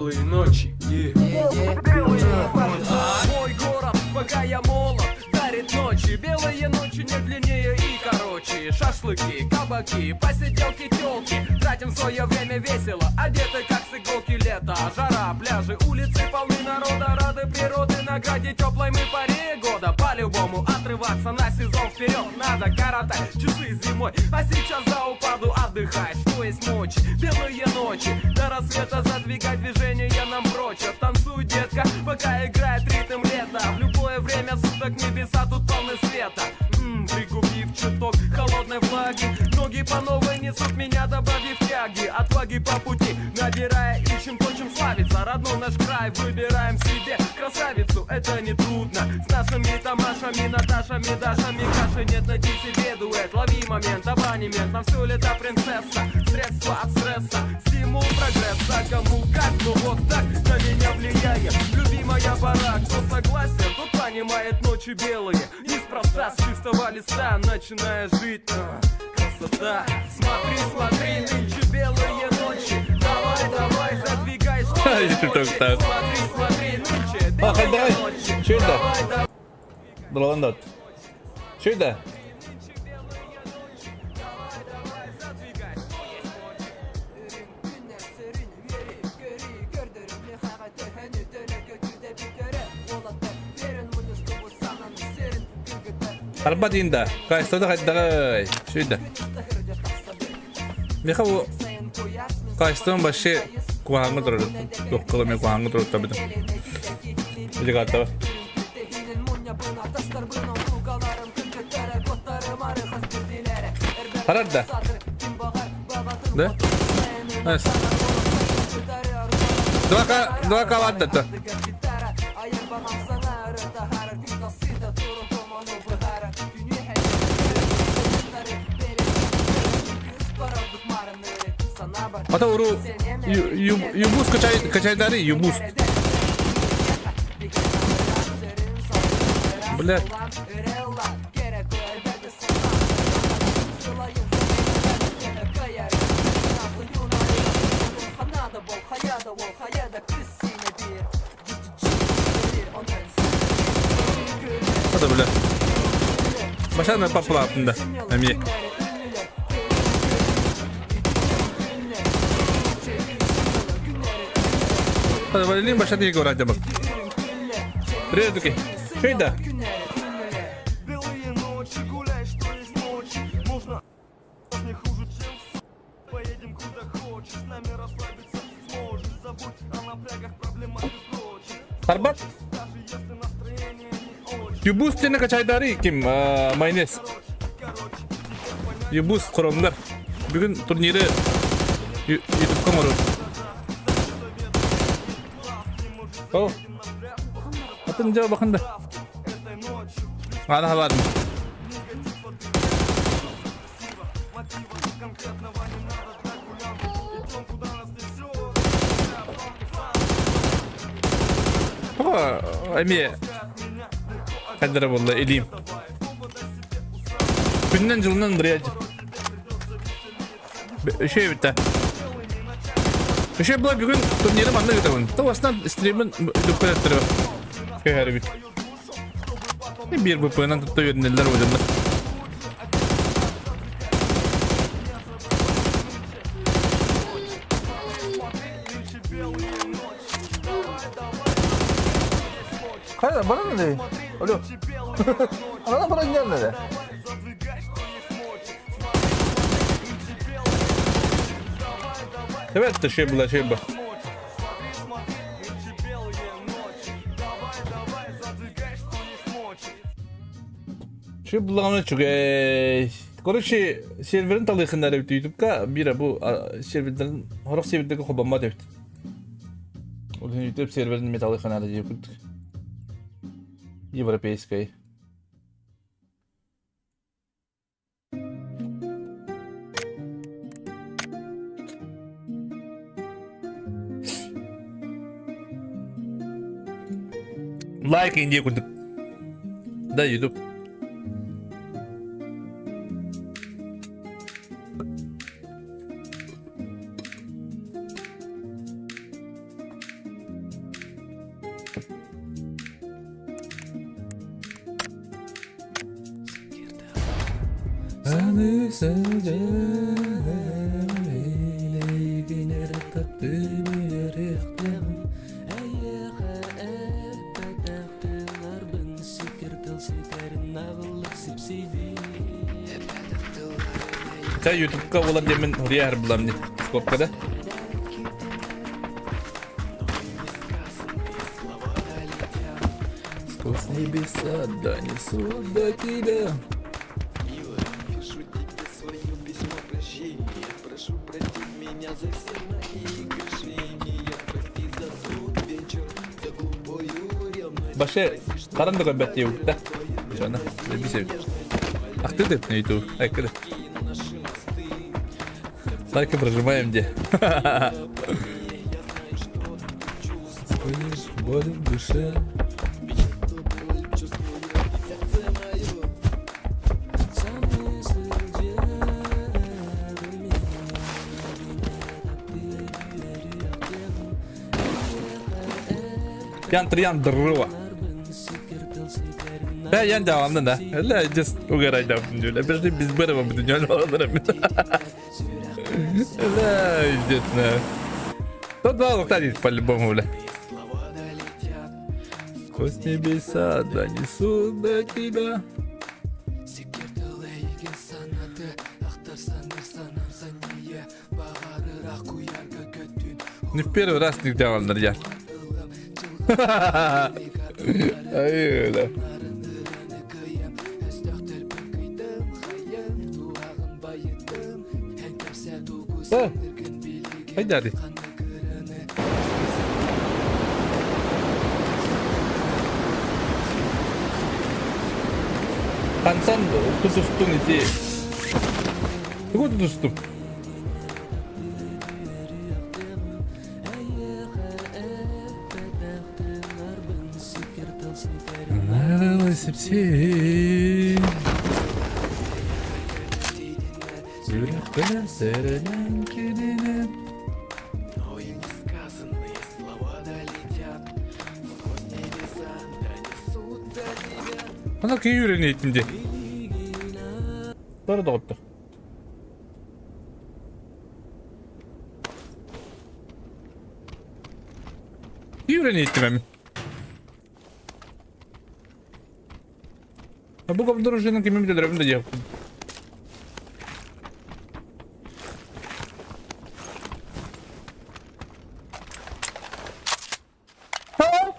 Ночи. Мой город, пока я молод, дарит ночи. Белые ночи не длиннее и короче. Шашлыки, кабаки, посиделки, телки. Тратим свое время весело, одеты как с иголки лето. Жара, пляжи, улицы полны народа, рады природы, награде теплой мы паре года. По-любому отрываться на сезон вперед надо коротать часы зимой. А сейчас за упаду отдыхай, что есть мочь. Белые ночи, до рассвета задвигать движение нам прочь. Танцуй, детка, пока играет ритм лета. В любое время суток небеса тут полны света. М-м, пригубив чуток холодной влаги, ноги по новой несут меня, добавив тяги. Отваги по пути, набирая, ищем то, чем славится. Родной наш край, выбираем себе красавицу, это не трудно. С нашими Тамашами, Наташами, Дашами, каши нет, найди себе дуэт. Лови момент, абонемент, на все лето принцесса. Средства от стресса, стимул прогресса. Кому как, ну вот так на меня влияет. Любимая пора, кто согласен, тот понимает ночи белые. Неспроста с чистого листа начиная жить. А, красота, смотри, смотри, нынче белые ночи. Давай, давай, задвигай, что Ити хочешь. так. Смотри, смотри, нынче А, белые давай. ночи. Что это? Давай, давай. Дролан дат. Что это? Нынче белые ночи. Давай, давай, задвигай, что есть мочи. Арба диин да. Кайстада хайдаҕай. Что это? Меха бу кайстан вообще куһаҥҥа турар. Туох кылымы куһаҥҥа турар табытым. Делегаттар. Харар да. Да? Nice. Два два каватта. Ата уру юбус качай качайдары юбус. Бля. Ата бля. Башана паплапында. Эми. Ата башата көрәдә бак. Привет, Дуки. Что это? Белые ночи, гуляй, что есть ночи. Можно не хуже, чем Поедем куда хочешь, с нами расслабиться сможешь. Забудь о напрягах, проблемах и прочем. Арбат. Даже если настроение не очень. Юбус тені качайдары ким майонез. Юбус хоромнар. Бүгүн турниры ютубка оҥорор. О. Атын дьэ бакында. Ана хабарым. О, эмиэ хайдара буолла илиим. Күннэн дьылынан бырыйа Үшей битте. Үшей була бүгүн турниры манна ыытабын. Тоҕосунан стримин ютубка өттөрө. Көһөрүбүт. Биир БП-нан тутта үөрэнэллэр уодьаннар. Хайа, баран не? Алло. Ана баран не? Evet de şey була şey bu. Şey буллаҕына үчүгэй. Короче, серверин талыахыннар эбит ютубка биир бу сервердерин сорох сервердерге холбоммот эбит. Ол YouTube серверин металлыхыннары диэбит. Европейской. Лайк индия курдук. Да, YouTube. Аны сылдьар илиигинэр таптыы үөрүөхтээҕим Эйиэхэ эппэтэх тылларбын сиккир тыл ситэрин наҕыллык сипсийдии Эппэтэх тылларын Чай ютубка буолар диэммин хуруйа булам дии. Скобкада. Сквозь небеса донесут до тебя. Милая, пишу тебе свое письмо прощения. Прошу простить меня за все мои грешения. Прости за тот вечер, за глупую ревность. Баше харан да көрбөт диэбит да. Жана, бисебит. Ахты деп не ютуб. Айкыды. Лайки прожимаем где. Сквозь боль в душе. Ян дрыва. Да, ян давамда да. Эле just угорайдам. Бежди без бырова буду не Да, естественно. Тот два лохта по-любому, бля. Сквозь небеса донесут до тебя. Не в первый раз нигде алыныр я. Ай, да. О, Хайдары. Хантан тутустуҥ ити? Тугу тутустум? Сүрэхпинэн сэрэнэн кининэн Но и несказанные слова долетят Сквозь небеса донесут до тебя. Ана киһи үөрэнэйтин дии. Бары доҕоттор. Киһи үөрэнэйттим эми. А бу дружина кимим билэрбин да диэхпин. Hello?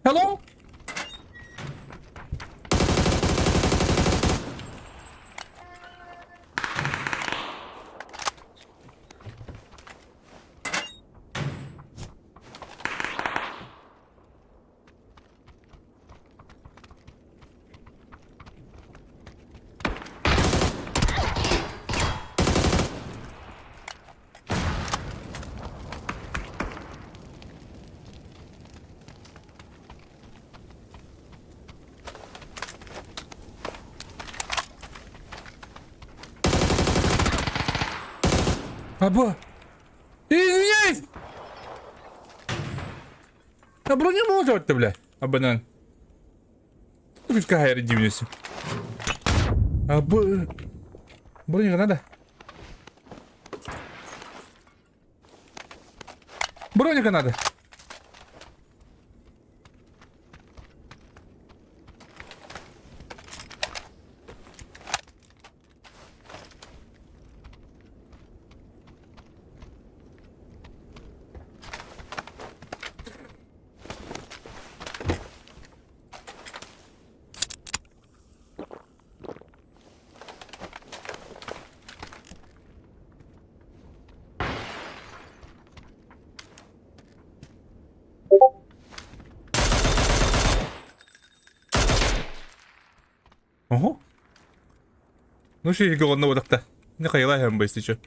Hello? Аба! Извиняюсь! А броня может бля? Абанан. Какая дивнюсь. А б... Броника надо? Броника надо. Ого. Ну что, голодно вот так-то. Не хайла я если что.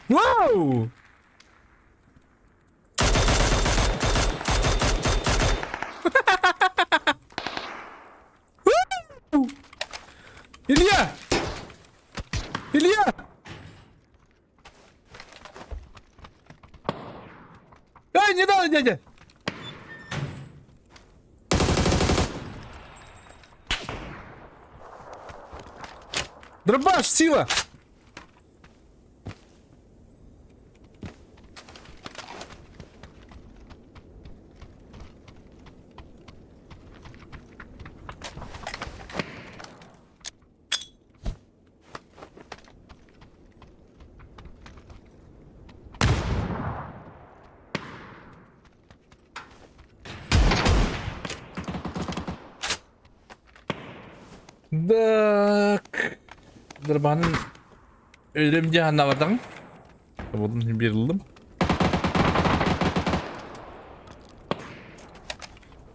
Вау! Илья! Илья! дядя! Дробаш, сила! Так. Дырбанын өлөм дии санаабатаҕым. Буолун биэриллим.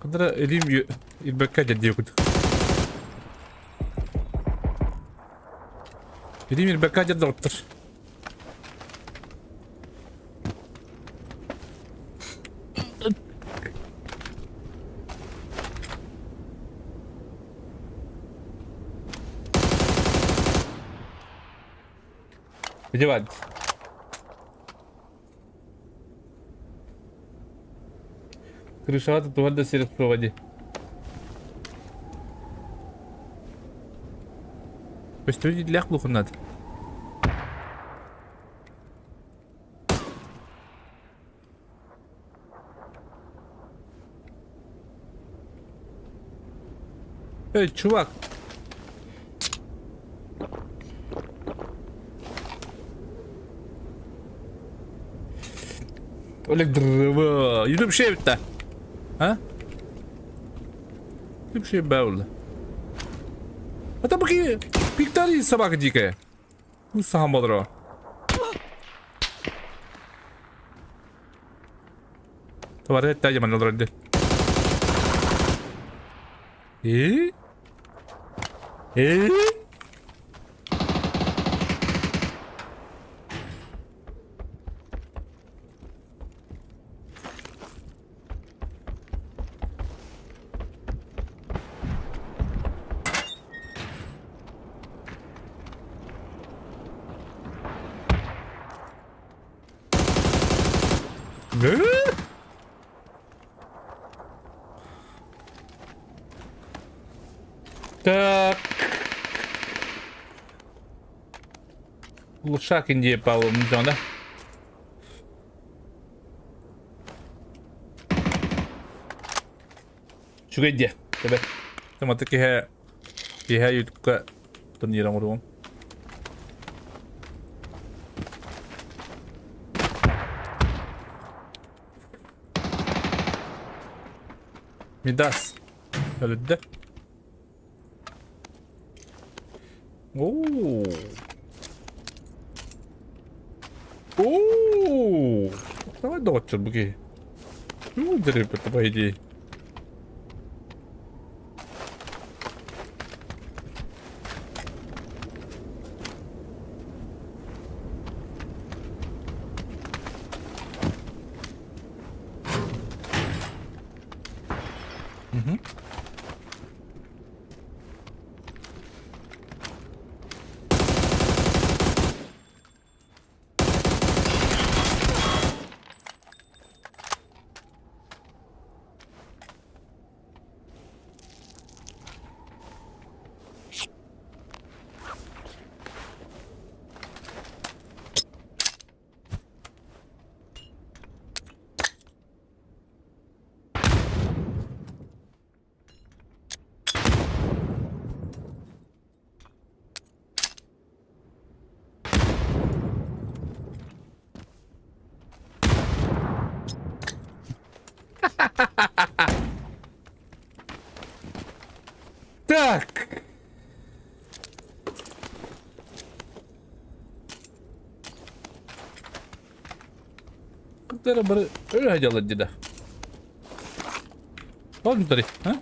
Кыдыра илиим ирбэккэ дьэрдиэкут. Илиим ирбэккэ дьэрдоҕуттар. Где Вадик? Крышаҕа тутуһар да сир суоҕа дии. Көстүбүт идлээх булухуннат. Эй, чувак! Олег дрыва. Ютуб шейтта. А? Ютуб шей баула. А там какие пиктари собака дикая. Ну сам бодро. Товары это я манал роди. И? И? Ne? Так. Лошак Индия Павловна, да? Үчүгэй диэ, тэбэ. Тыматы киһэ киһэ ютубка турнир оҥоруом. Мидас. Өлүддэ. Оо. Оо. Давай доҕоччор бу киһи. Ну, деревья по идее. Мгм. Так. Кытары бары өлө дьалар дии да. Ол внутри, а?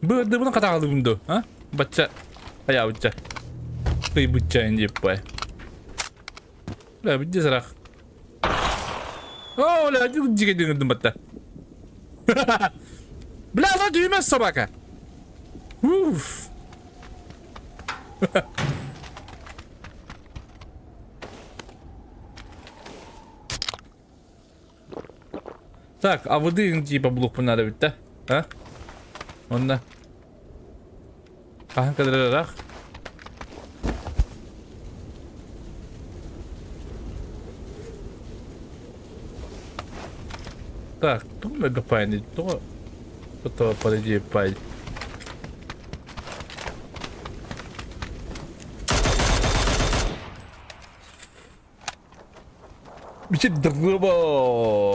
Быырдыбын хатаҕалыыбын дуо, а? Бачча хайаабычча. Кыйбычча диэппай. Бля, бүдде сарах. О, бля, дьигэ дыҥырдым батта. Бля, она дүймэс собака. Уф. Так, а воды типа булуохпун наада эбит да? А? Онно. Хаһан кэлэр Так, тугу мегапайный, тугу этого подойди пай.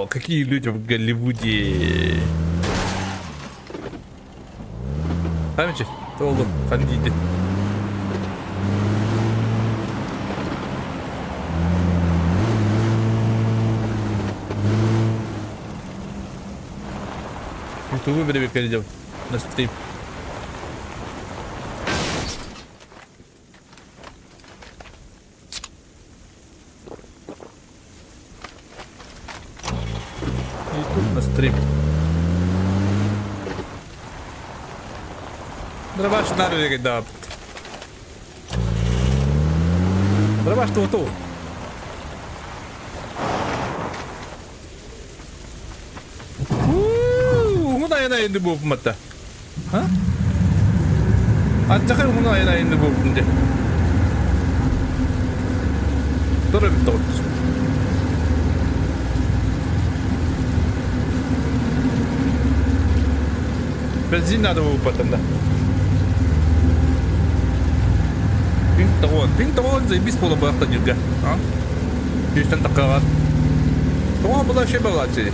Какие люди в Голливуде. Памятите, толу, хандиди. Ютубу биребекке на стрим. Ютуб на стрим. Дробаш нары да. Дробаш туту. Уһун айана инди буупматта. А? Аччахай уһун айана инди бууппун де. Тура бит тоҕус. Бензин надо бууппаттан да. Пинтагон. Пинтагон заебись буола баахта дьиргэ. А? Сүүстэн таххаҕар. Тоҕо была вообще балааччы.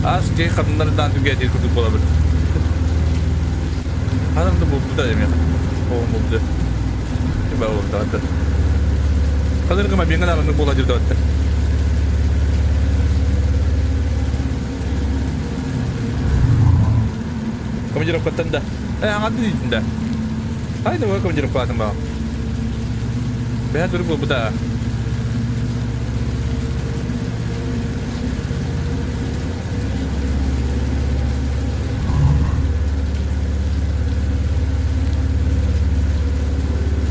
Аас киһи хатыннардаан түгээтиир курдук буолабыт. Ханан да булбута эмиэ. Оҕом булду. Киба булду. Ханыргы мобильный аны буола дьурдабаттар. Командировкаттан да. Э, аҥарды дийтин да. Хайда бу командировкалаатын баҕа. Бэһэ турук буолбута.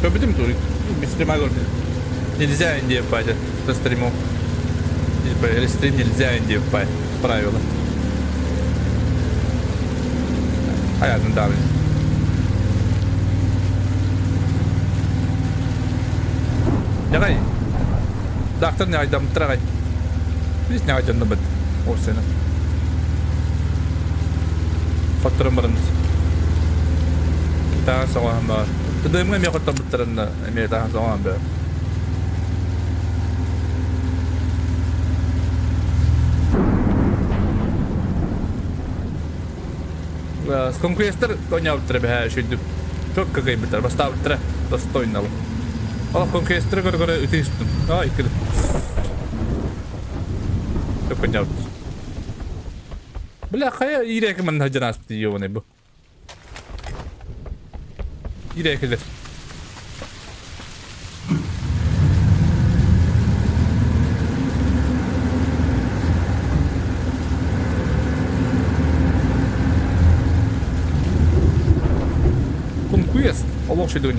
Көрбүтүм турук. Стрима көрбүтүм. Нельзя Индия пать со стримом. Типа, или стрим нельзя Индия пать. Правило. Понятно, да. Давай. Доктор не айдам трагай. Бис не айдам бит. Орсена. Хотторон баран. Таан соҕоһон баар. Тыдыымҥа эмиэ хотторбуттарынна эмиэ таан соҕоһон баар. Конкуренттар оонньообуттара бэһээ үчүгдүк. Чокко кыайбыттар, бастаабыттара достойно. Ол конкуренттары көрө-көрө ытыыстым. Ай, кыр. Чокко оонньообуттар. Бля, хайа иирээки манна сылдьан ааспыт ёбаный бу. Иирээкилэр. Конквест олох шедеврин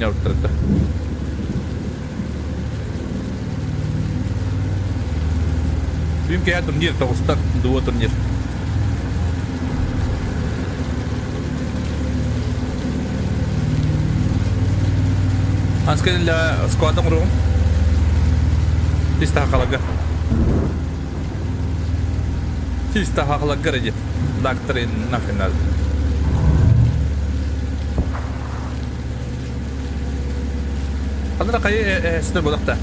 Бүгүн киэһэ турнир тоҕустан дуо турнир. Анскэнилэ сквада оҥоруоҕум. Тиста хахаларга. Тиста хахаларга диет. Докторин нахрен надо. Ханна хайы эһэситэ буолахта.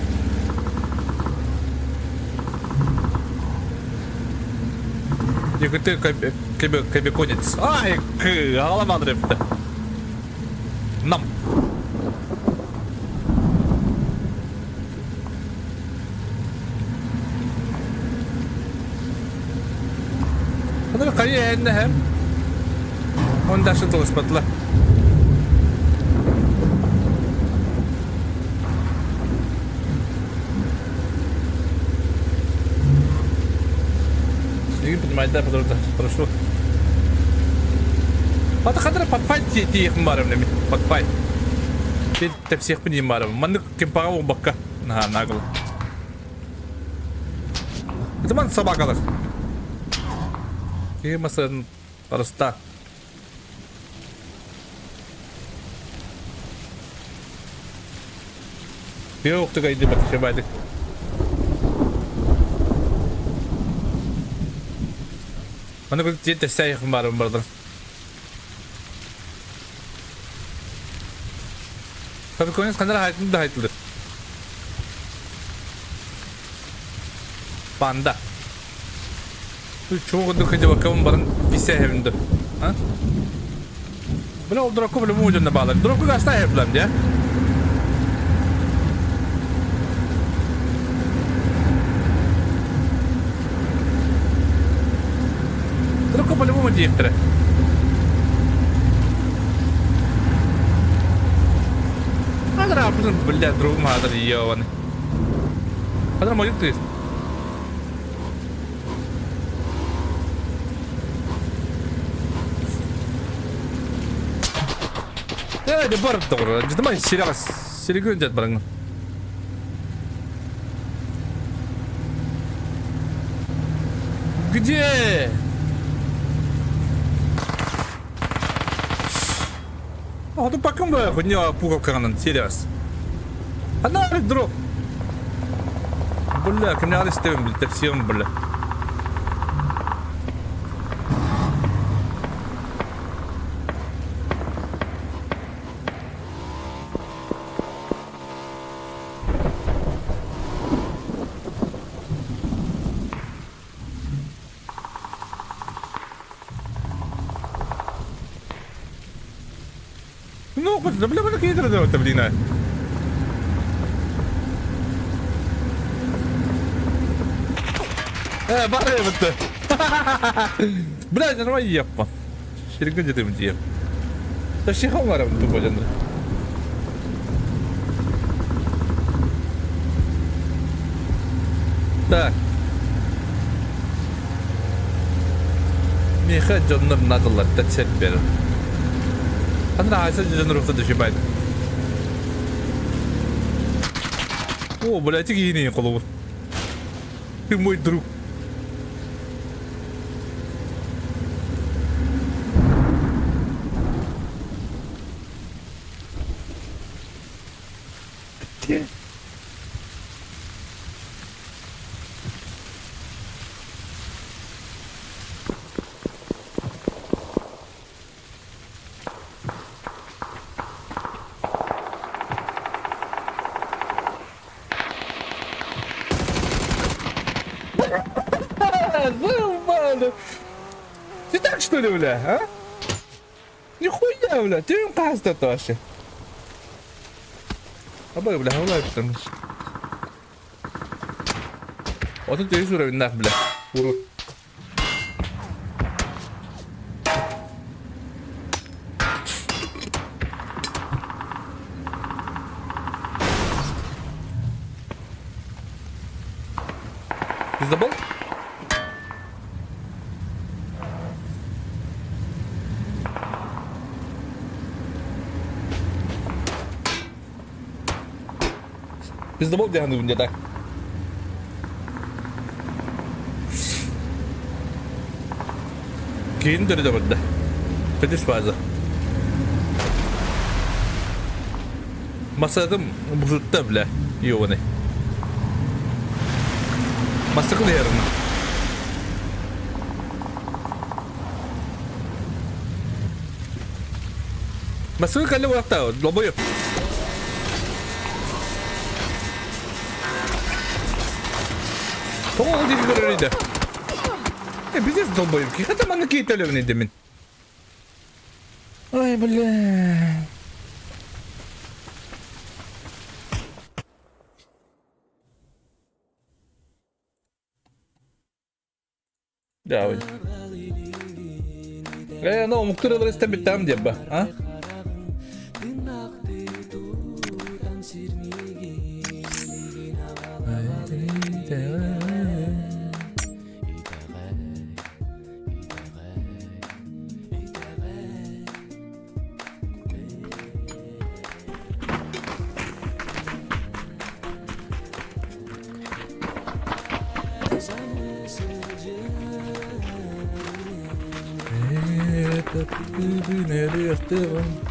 Якуты кобяконец. Ай, аҕалам эбитэ. Нам. Ханна хайы эһэннэһэм. Он даже тылыспатла. Сидим, понимаете, да, потому что прошу. Ата хадара подфайт тиийиэхпин баарым эми. Подфайт. Тэпсиэхпин диэн баарым. Маннык кимпаҕа буолбакка. Наһаа нагло. Ытыман собакалар. Киһи масын харыстаа. Yok айды бак Маны кыл тиэ тэсэйхин баарым бардыр. Фабиконец ханара хайтын да хайтылыр. Панда. Чугу курдук хидебаккабын баран кисэ ду. А? Бля, ол дроку бля мужун баалар. Дроку гаста хеблам дия. Дроку по-любому диэхтэрэ. Хадра, бля, другу хадр ебаный. Хадра может ты? Э, не бар доҕор. Дьытымай сирэҕэ сиригүн дьэт бараҥ. Где? А тут пока бы хоть не пуговкаҕынан сериас. Ана дроп. Бля, кимнээҕэр истэбин бил, тэпсиэм бля. Ну, бля, бля, киирдэ блин. Э, бары бытты. Бля, нормально еппа. Ширгын дедим диye. Да шихаларым тупо жаныр. Так. Миэхэ дьоннор наадалар тэпсэт бэрин. Ханна Айса дьоннор ухта дешибайт. О, блядь, гений холобур. Ты мой друг. Где? Нормально. Ты так что ли, бля, а? Нихуя, бля, ты им это вообще. Абай, бля, хавлай там. Вот это и уровень нах, бля. Урод. Пиздобол? Пиздобол диэн где так. Киин төрүтэ барда. Фетиш фаза. Масадым бусутта бля, ёбаный. Масакы ярына. Масакы калли уақта, долбоёб. Тоҕо ол диэки көрөр Э, пиздец долбоёб. Кихата манна кийтелевин демин. Ой, бля. Да, вот. Э, ну, муктырылар истебиттам диэбба, а?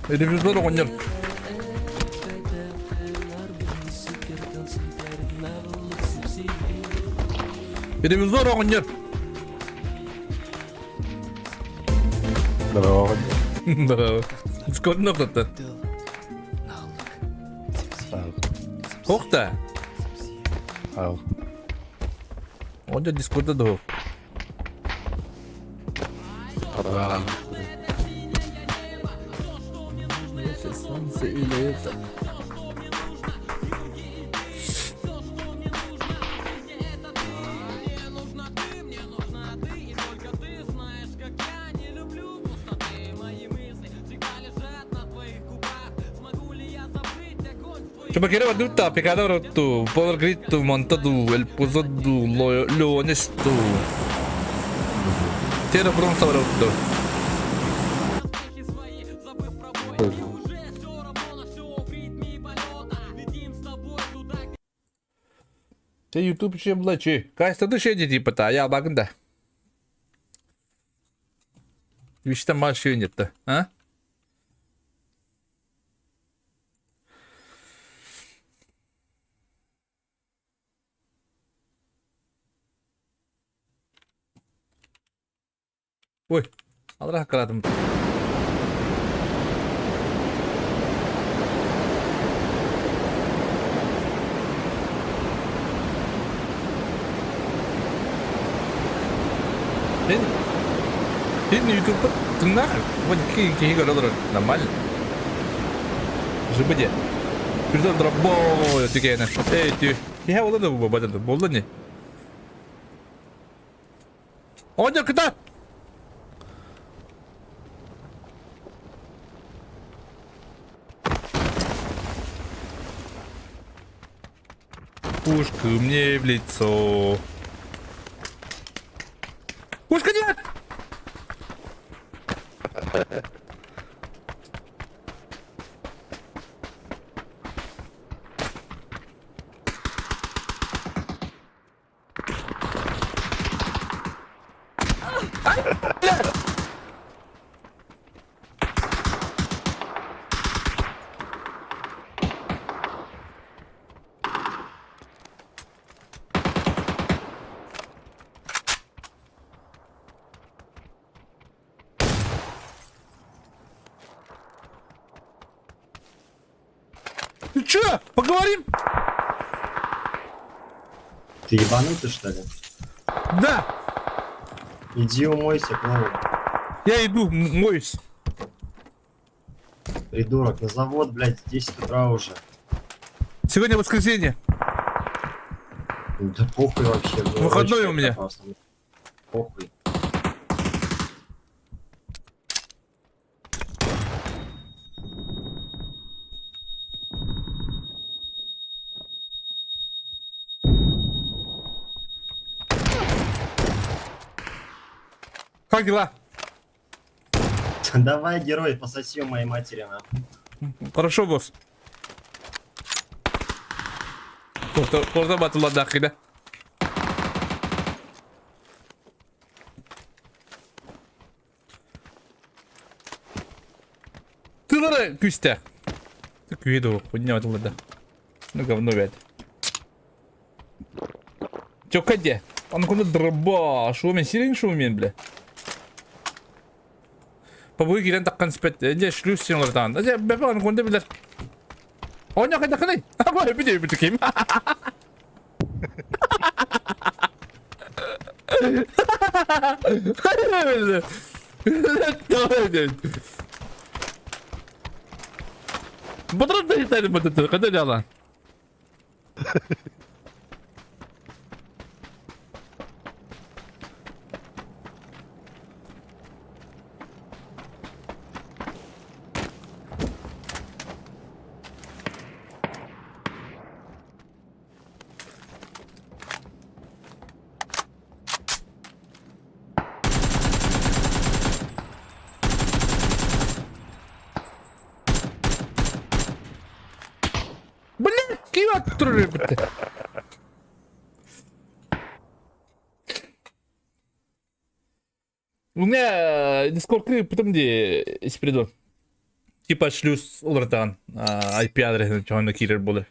Ревизор оҕонньор. Ревизор оҕонньор. Здорово. Здорово. Сколько кто-то? Ох-та. Ау. Он же дискорда доо. Солнце или это? Чубакера вадута, пикадороту, поваргриту, монтаду, эль пузоду, леонесту. Тера бронсавроту. Те YouTube че булачы. Кайстады шеди типа та, я багында. Виштен машин етті, а? Ой, алра хакаладым. Мен Мен ютубта тыңнах, вот киһи көрө олорор, нормально. Жыбы де. Бирден драбо тикене. Эй, ти. Я болла да бу бадады. Болла не? Оня кыта. Пушка мне в лицо. Пушка нет! Ты чё? Поговорим? Ты ебанутый, что ли? Да! Иди умойся, клоун. Я иду, моюсь. Придурок, на завод, блядь, 10 утра уже. Сегодня воскресенье. Да похуй вообще. Ну, Выходной очень у меня. просто. Похуй. Как дела? Давай, герой, пососи у моей матери, нахуй. Хорошо, босс. Орда батылла дакыда. Тылары күстә. Күйді хуйня батылла Ну говно бәт. Чё, где? Он куда дроба? Шо мен сирен шо мен, бля? Побуги кирен таккан спет. Де шлюз сен олардан. Де бәбә аны конда билер. Оня кайда калай? Абай бите бите ким. Бадрат да итәле бөтен кайда ялан. Блин, ким аттырыр битте. У меня Discord ыыппытым дии Спиридон. Типа шлюз уларытаҕын IP адреһын чоһонно киирэр буолар.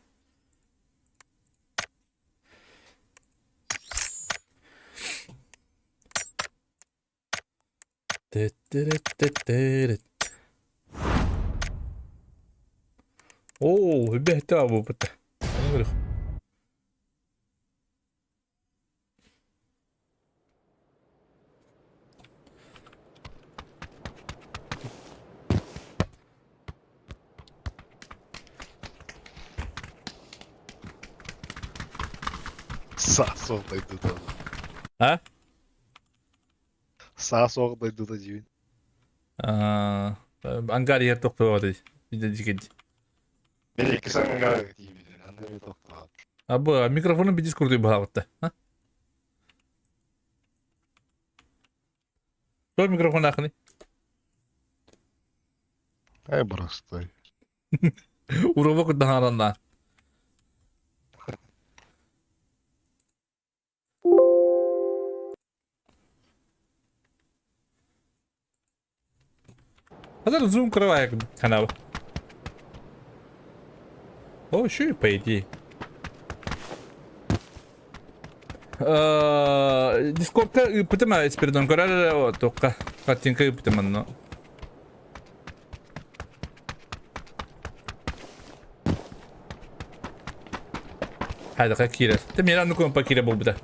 Оо, үбэһитэ буолбута. Саа суох дойдута. А? Саа суох дойдута диибин. Ангар иһэр тохтообот дии. Били икки саҥаҥҥа тиийбитин, аны эмиэ тохтоот. А бу микрофонун бидис курдук баһаабытта. Кто микрофон ахны? Ай простой. Уруба курдаһаранна. Хазар зум кырабайык канал. О, еще и по идее. Дискордка ыыппытым Спиридон көрөр туохха картинка ыыппытым онно. Хайдаха киирэр. Те миэрэ оннук компа киирэ буолбута.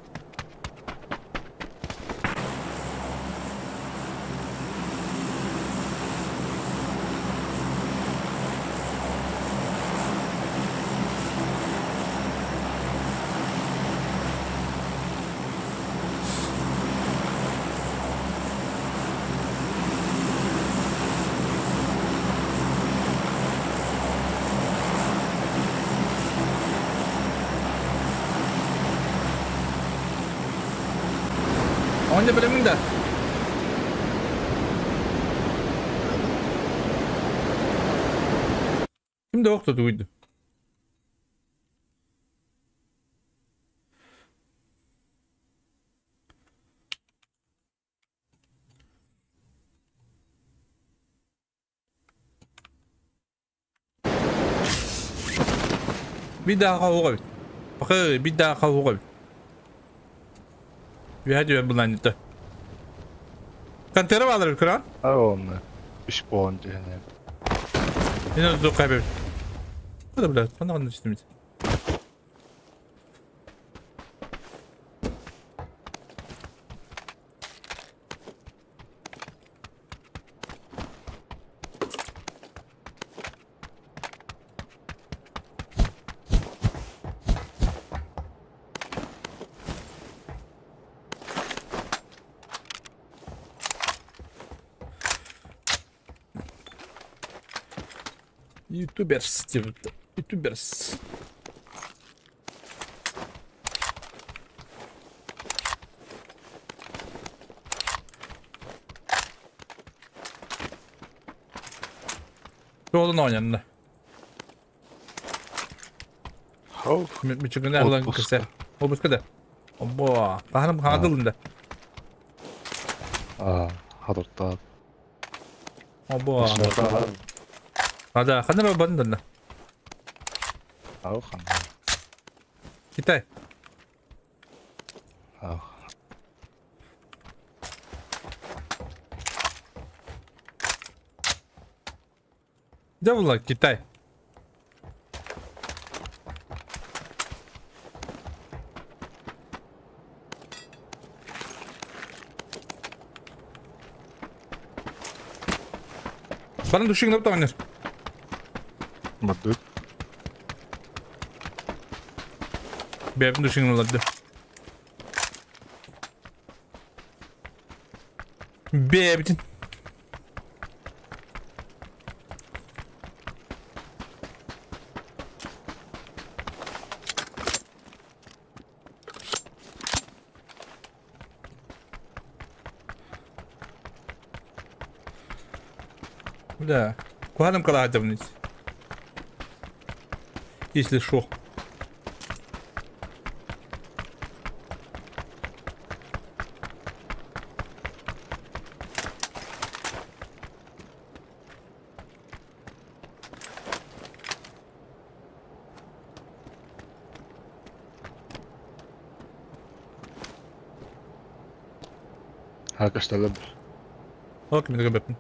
Оонньо бэлэмҥин да? Ким да охто тугуйду? Bir daha kavga. Bakın bir daha kavga. Bir hadi ben bundan gitti. Kantera bağlar Kur'an. Ай онно. Үс буолан түһэн Yine dur kaybet. Hadi bile. Ханна ханна истимит. Ютуберс диэбит. Ютуберс. Туолун оонньонно. Хоу. Мүчүгүнэ ылан Отпуска. кырсар. Отпуска да. Обо, хаһан хаҥатылын да. Аа, хатыртаат. Обо. Ада, ханна бардын да. Ау ханна. Китай. Ау. Дьэ була Китай. Баран душигнап таҕыннар. Бардык. Бэйэбин душигналарды. Бэйэбитин. Да. Куһаным калаатабын Если шо. Хакасталар. Ол кимигэ бэппин.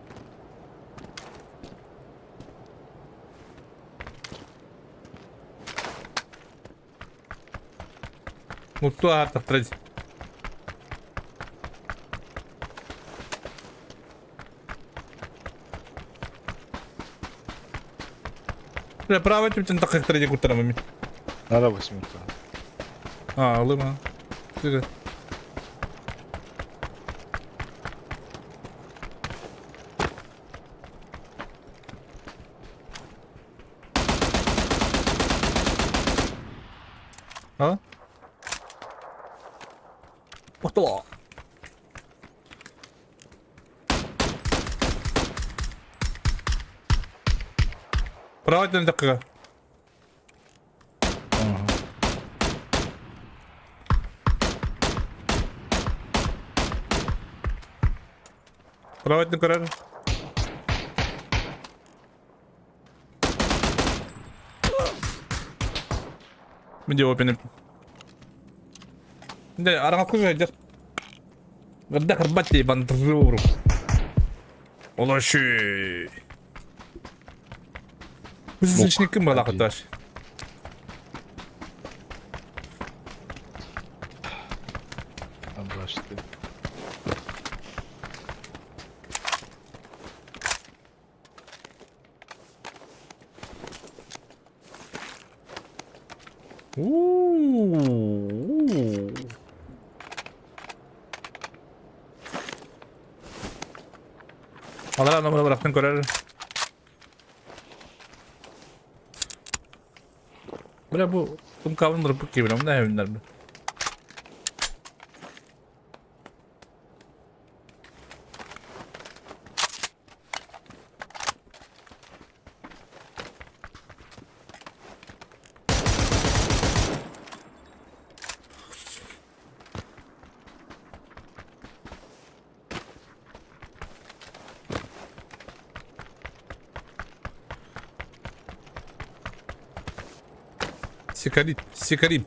Мутту аартахтара дии. Бля, право түптен тақықтыра дии куттарамын мин. Нара восьмерка. А, ылыма. Тыга. А? Охтолоо. Право түптен тақыға. Право түптен көрөр. Мин дьэ опенеп. Дэ араҥа кужайдыр. Гырда кырбат дии бандыры Олоши. Бу балакыташ. Amblaştı. Уу. Алара номер бырахтын көрөр. Бля бу кум кабын ырыппыт киһи билэммин эһэбиннэр бу. Сикарит, сикарит.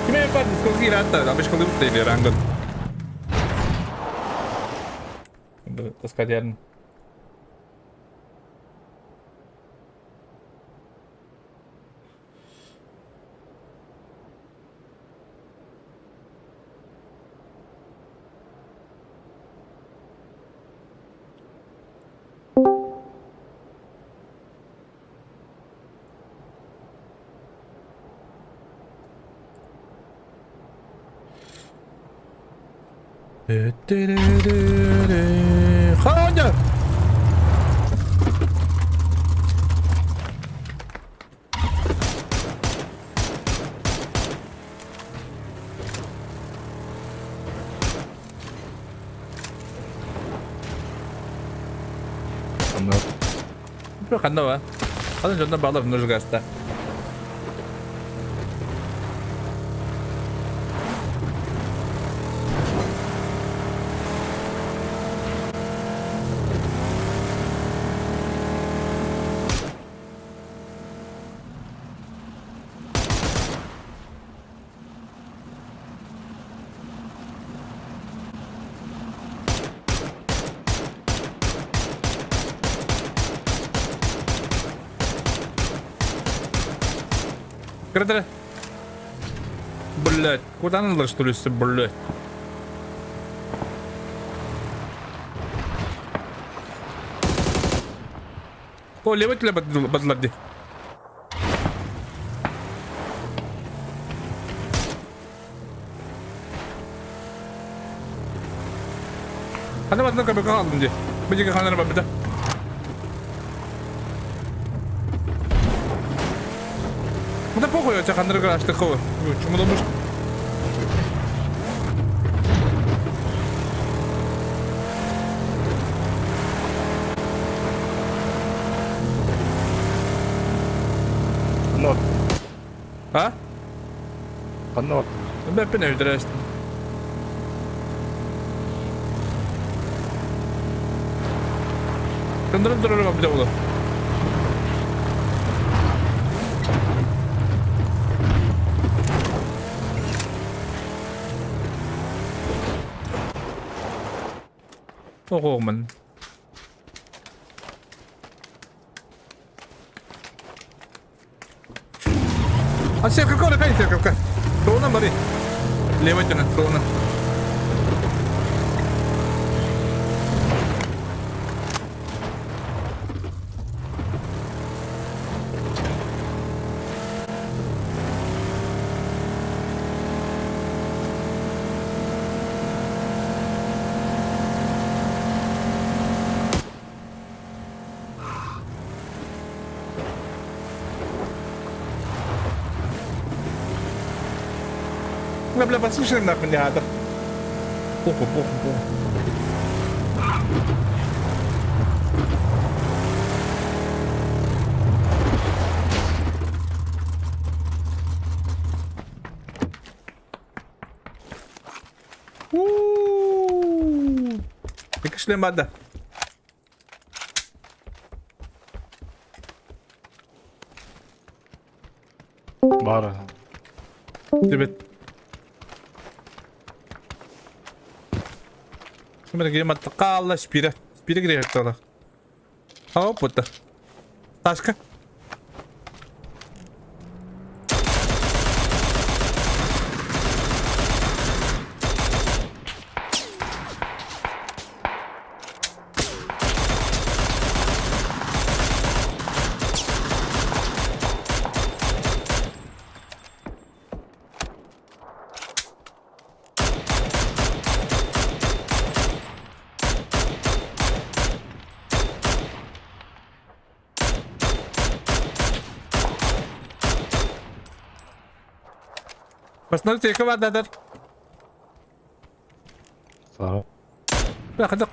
Ким эмэ баар дискорга киирээт да, обычно или рангын. Таскадиарын. Ханя! Ханна ба? Ханна дьонно баалар ножгаста. Кырдыры. Блять, куда надо что ли, блять? О, левый тебя бадларди. Хана бадлар кабы калдым ди. Бу ханара бабыта. Ну да похуй, я тебя ханара аштыхова. Чему думаешь? Ханна А? Ханна Бэппин өйдөрөөстүм. Кындырын турарыма биле була. Оҕоҕмун. А церковка, опять церковка. Туона бары. Левой тянет, туона. Бля, бля, послушай нахуй не надо. Похуй, похуй, похуй. Уу! Икки бада. Баар. Тибет. Шумер гемат каалла спира. Спира грехтала. Опыта. Ташка. Посмотрите, какова да Сара. Бля, хотя...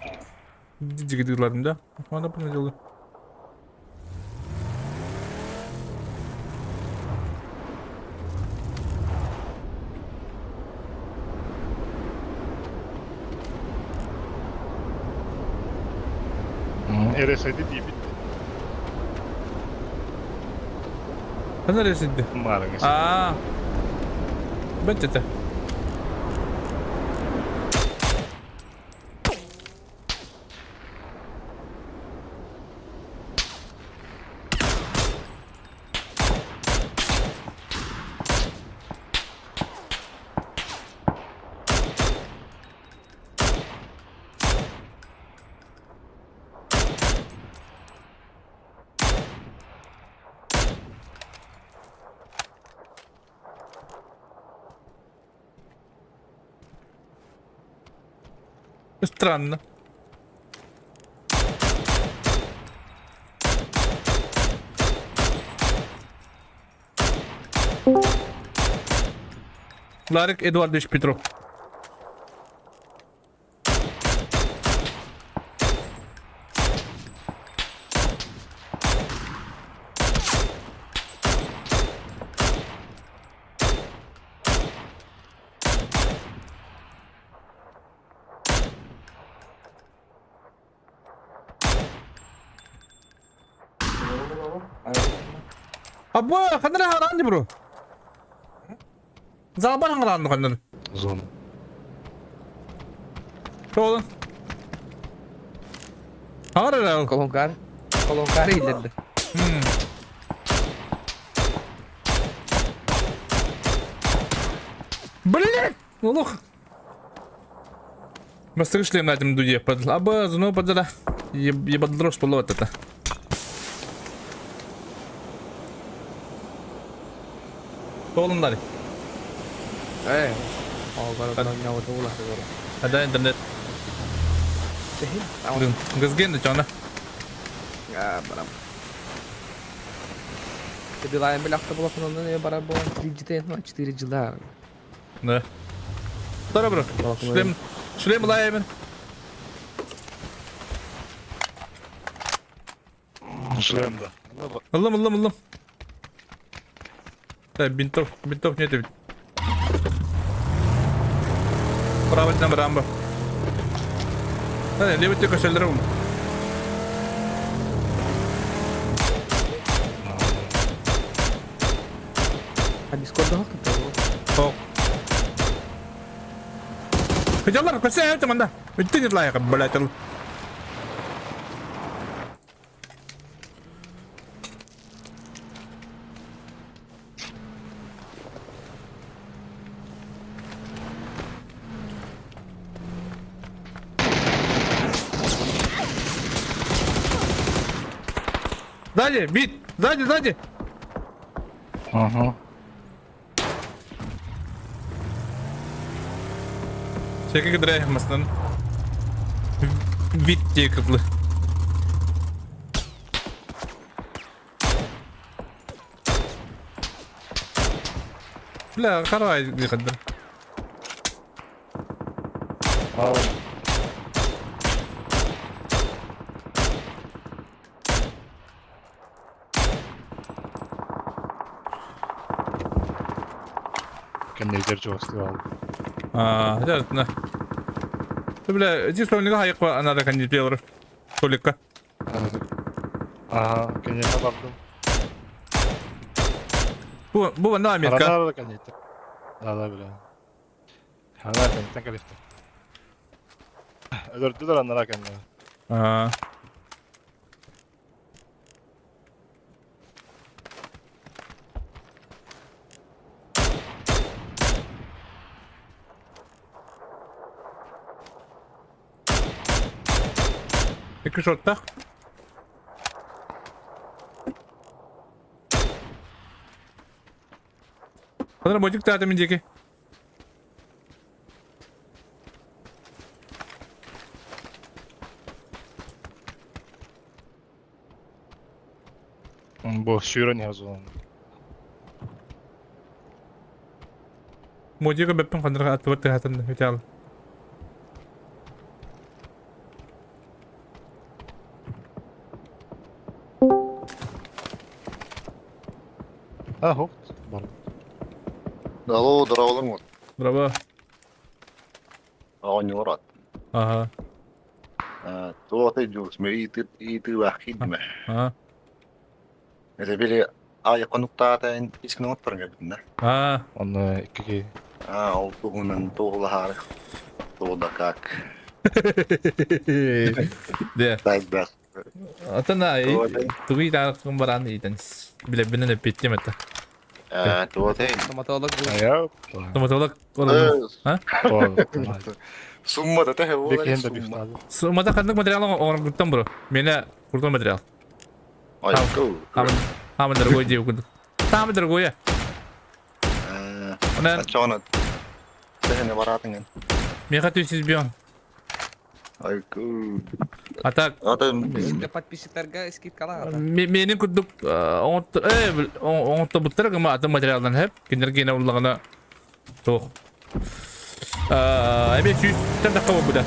Дигидирларым да? Ана дело. RSID диэбит. Ханна RSID? Маарыҥы. Аа. Бэт этэ. Странно. Ларик Эдуардович Петров. Абы, ханнара хараан бро. Заабан хараан ханнара. Зона. Тоолун. Харара. Колонкар. Колонкар иилэрдэ. Блять! Олох. Бастыгы шлем на этом дуде под. Аба, зно подала. Ебадрос полот это. Тоолуннар. Ээ. Ада интернет. Газген да чона. Барам. Билайм билахта була фононун бара бу 3G 4G да. Да. Добро. Шлем шлем лаймен. Шлем да. Ыллым ыллым ыллым. Так, бинтов, бинтов нет эбит. Правильно барамба. Левый только селлерум. А Дискорда хох Хох. Хотеллар, көсө это манда. Үттен лайық, блядь. Сзади, бит! Сзади, сзади! Ага. Чеки кыдырай мастан. Бит дии кытлы. Бля, карай дии Кэннигэр чугастыы Аа, дьэ, Бля, ити стольнига хайыкпа анада кандидатура. Столикка. Аа, кэнниэхэ бардым. Бу бу манна Америка. Аранара кэнниттэн. Да, да, бля. Хана кэнниттэн кэлиттэ. Өлөрдүлэр аннара кэннэ. Аа. Икки шоттах. Ханара мотик таата мин диэки. Бу сүүрэн иһэр зонан. Мотика бэппин ханара аттыбар тыһаатан үтаал. А, хок. Бар. Алло, здорово, Браво. Оонньуулар Аха. Туох дьулус ыытыылаах киирдим Аа. Это били аайы хонуктаата искин оҥотторон кэлбитин да. Аа. Онно икки Аа, ол туһунан туоһулаһаары туох да как. Де. Тайда. Атана тугуй таарыккын баран иитэн билэбинэн эппиттим это. Аа, туох Стоматолог был. Ая. Стоматолог олорор. А? Сумма да тэһэ буолар Бекен да сумма. бифтады. Суммата ханнык материал оҥоргуттан бро. Мене крутой материал. Ой, go. Самый дорогой дии курдук. Самый дорогой. Аа, Онон аччоҕуна тэһэни бараатыҥын. меха түсүс бион. Ой, go. А так Ата Для подписчиктарга скидкалаах. менин курдук оҥоттобуттара гыма атын материалдан хэп. Кинилэр гиэнэ уллаҕына туох. Эбе сүүстэн тахха буолбута.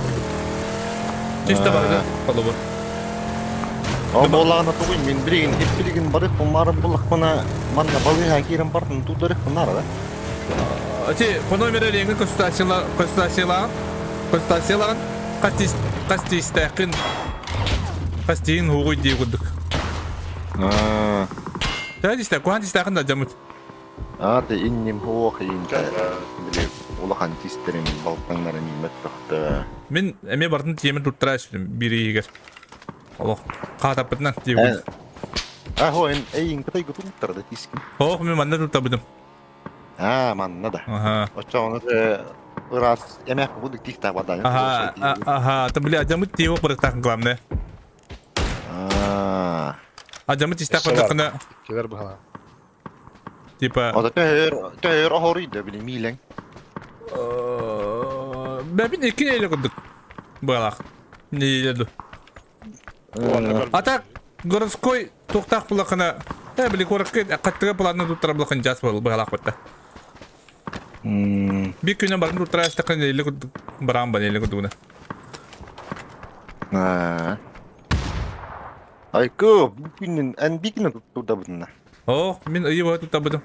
Сүүс табарга холобур. Ол буоллаҕына тугуй мин билигин ip билигин барыахпын маарын буллахпына манна балыыһа киирэн бартын туттарыахпын наада да. Ати по номеру реңи консультациялаҕын консультациялаҕын хас тиистээххин хас тииһин һугуй дии курдук. Аа. Төһө тиистээх куһаҕан тиистээххин да дьаммыт. Аа, те инним хуох иинтэ били улахан тистерин балтаңнарын мөттөхтө. Мин эмиэ бартын тиэмин туттара түстүм биир иһигэр. Олох хаатаппытынан диэбит. Аа, хо эн эйин кытай гутуттар да тискин. Ох, мин манна туттабытым. Аа, манна да. Аха. Оччоҕуна ыраас эмээх кудук тихта бадай. Аха, аха, та бля, адьамыт тиэво барыктаах главное. Аа. Адьамыт тистаах бардаххына Келер баһала. типа Ота төһөр төһөр оһоруйда били миилең. Бэбин икки нэдиэлэ курдук быалаах. Нэдиэлэ ду. А так городской туохтаах булахына э били куоракка хаттыга планна туттара булахын жас быһалаах батта. Биир күнү барын туттара астакка нэдиэлэ курдук бараан ба нэдиэлэ курдугуна. Аа. Айкы, бу күнүн эн бикин туттабытына. Оо, мин ыйы быһа туттабытым.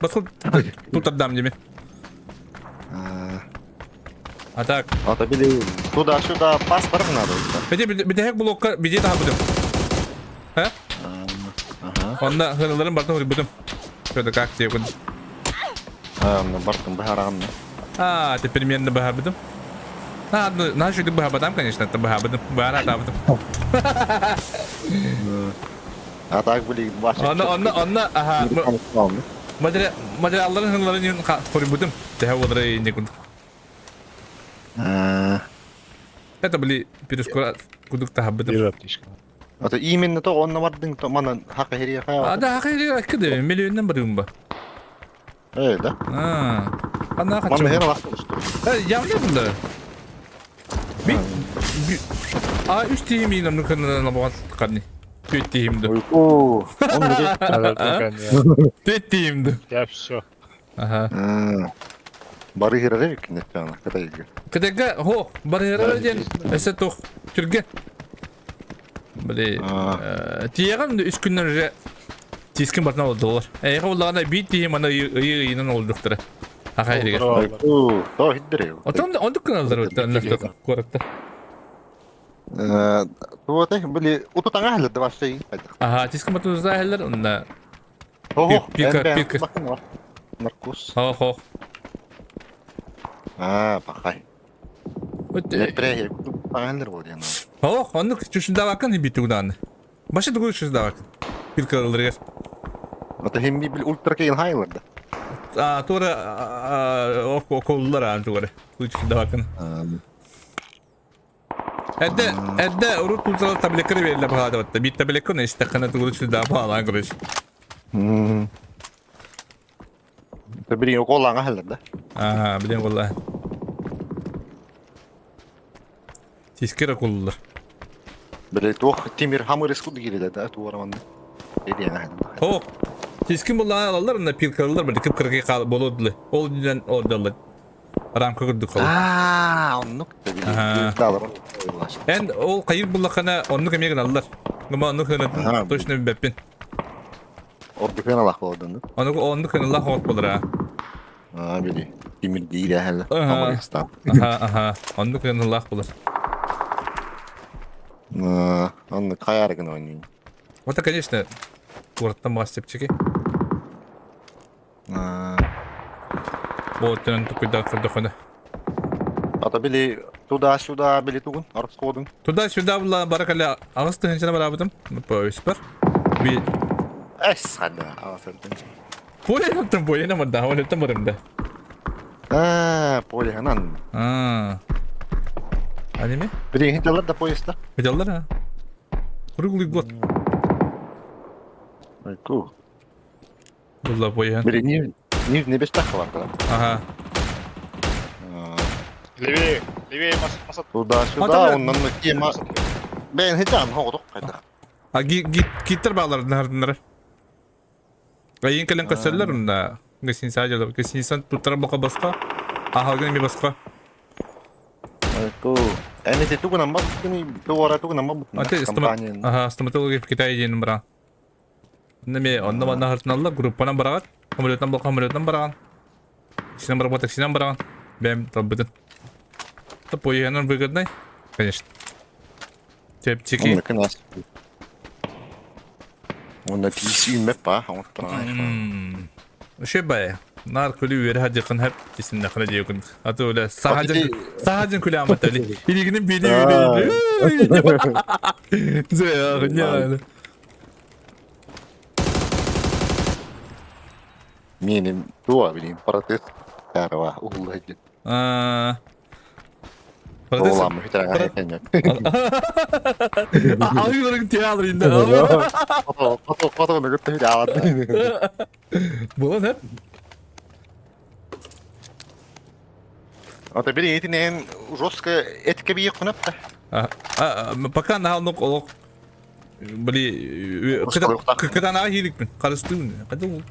Баскы тутардам деме. А так. А то били туда-сюда паспорт надо. Бите битеһек блокка бите таһабытым. Ха? Ага. Онна хырыларын бартын хырбытым. Что-то как тебе күн. А, ну бартын баһарагын. А, теперь мен баһарбытым. А, ну, на что ты баһабатам, конечно, это баһабытым. Баһара табытым. А так были ваши. Онна, онна, онна, ага. Материалларын хырыларын юн хырбытым. Тэһэ болары не күн. Это были перескоро кудук таһабытым. Бир аптечка. Это именно то онно бардың то манан хака херия А да, хака херия кыды, миллионнан барыым ба. Э, да. А. Ана Манна хочу. хера лахтын что. Э, явно бunda. Би А үс тиим инам нуканна набуган карни. Түт тиимду. О, он Түт тиимду. Я все. Ага. Бары херere кинеттана, катайга. Кытайга хо, бары херere диэн эсэ тух түрге. Били тияган үс күннен уже тискин бартына олдулар. Эйха уллаҕына биир тиһи мана ыйы ыйынан олдуктара. Аха иригер. То хиддере. Отон ондук кыналдар куоратта. Туоте били утутаңа хәлләр башлый. Аха, тискин батузда хәлләр онна. Пика, пика. Наркоз. Хо-хо. А, пахай. Непрехер, пахайлар бол яна. Хо, оннук чушундавакын битүгдан. Башы тугу чушундавакын. Пилкаларыгар. Ата химми бил ультра кейн хайларда. А, тура околлар аан тугары. Чушундавакын. Эдде, эдде урут тултала таблетканы бериле баҕаадабатта. Биир таблетканы истэххинэ тугу чушундаба баалаан короче. Бирин околлаҥа хеллер да. Аа, билен болла. Тискер околлар. Биле туох тимир хамыр искуд киириле да туараманды. Эдиэн О, тискин болла алалар, мына пилкалар бір кып кыргы кал болодулы. Ол динен ордалар. Рамка курдук кал. Аа, оннук да. Эн ол кайыр буллахана оннук эмеген аллар. Гыма оннук хына точно беппин. Ордукен алах болдун. Оннук оннук хына лах от болар. Аа, били. Тимир диир әһәл. Аха, аха. Оннук хына лах болар. Онны каярыгын ойнойн. Вот, конечно, куораттан баас чэпчэки. Буоттунан тукуйдаах көрдөхөнө. Ата били туда-сюда били тугун, арыскодун. Туда-сюда була баракалла аҕыс тыһыынчаны бараабытым. Бу Би Эс хада аҕыс тыһыынча. Поле поле намарда, он это барымда. Аа, поле ханан. Аа. Аниме? Били хинталар да поезда. Хинталар а? Круглый год. Айку. Булла поехан. Били не не не бестах бар. Ага. Левее, левее масат. Туда-сюда, оннан тема. Бен хитан хоғдық қайда. А гиттер бағалар нардынары. Айын кэлэн көстөллөр онда. Гостиница дьоло. Гостиницаны туттара бока босхо. Аһалгын эмиэ босхо. Айку. Эми тугунан ба кини туора тугунан ба Аты компания. Аха, стоматология в Китае диэн баран. Онно эмиэ онно манна хартыналлар группанан бараҕыт. Самолетынан болха самолетынан бараҕын. Таксинан барабы таксинан бараҕын. Бэм талбытын. Поеһынан выгодный, конечно. Чэпчэки. Онно тиис үүммэт ба Үчүгэй бай. Наар күлүү үөрэ хадьыкын хэп исиннэххинэ диэкун. Аты үлэ сахадьын сахадьын күлэ аматали. Илигинин бири бири. Миэним туа билим протест карва уллайдын. Аа. Протест. Оламы хитра хәнне. Алгыларын театр инде. Кото кото нагытты хитра. Була хеп. Ата бiri этинен жестко этке бии кунапта. Пока наалнук олох били кытанаа хииликпин харыстыыбын када ол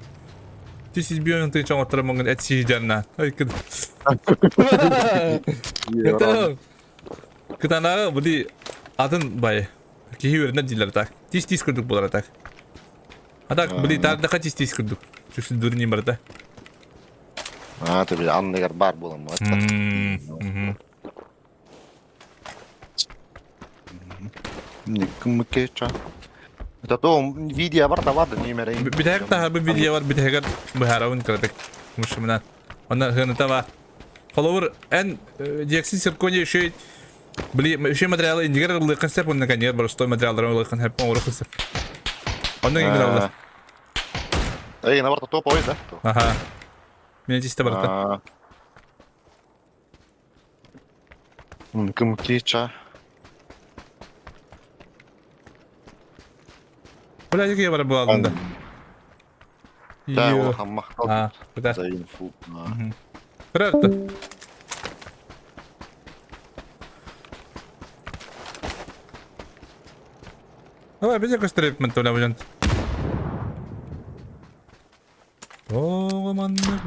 тис избион ты чоҥоттора муҥун эт сиидэрна кытанаа били атын бай киһи үөрэнэр дииллэр так тис тис курдук буолар так а так били таардаха тис тис курдук. Чүксүндүр ньим барыта. Аа, ты били анныгар баар буолан Мм. Никкыммыккеча. Это то видео бар да бар да нөмерейин. Бүтэһик таһабы видео бар бүтэһигэр быһаарабын кыратык. Мушумунан. Онно хыаныта бар. Холобур, эн диоксид циркония үчүгэй били үчүгэй материалы иннигэр ыллыаххын сөп уонна кэннигэр боростуой материалларын ылыаххын сөп оҥоруоххун сөп. Онно иҥин алла. Эй, на барта топовый, да? Аха. Мен чисто барта. Кым кича. Бля, я бар буоллун да. Да, улахан махтал. А, куда? За инфу. Кырарты. Давай, бизе көстөрөп мен төлөп жан. Оо, маннык.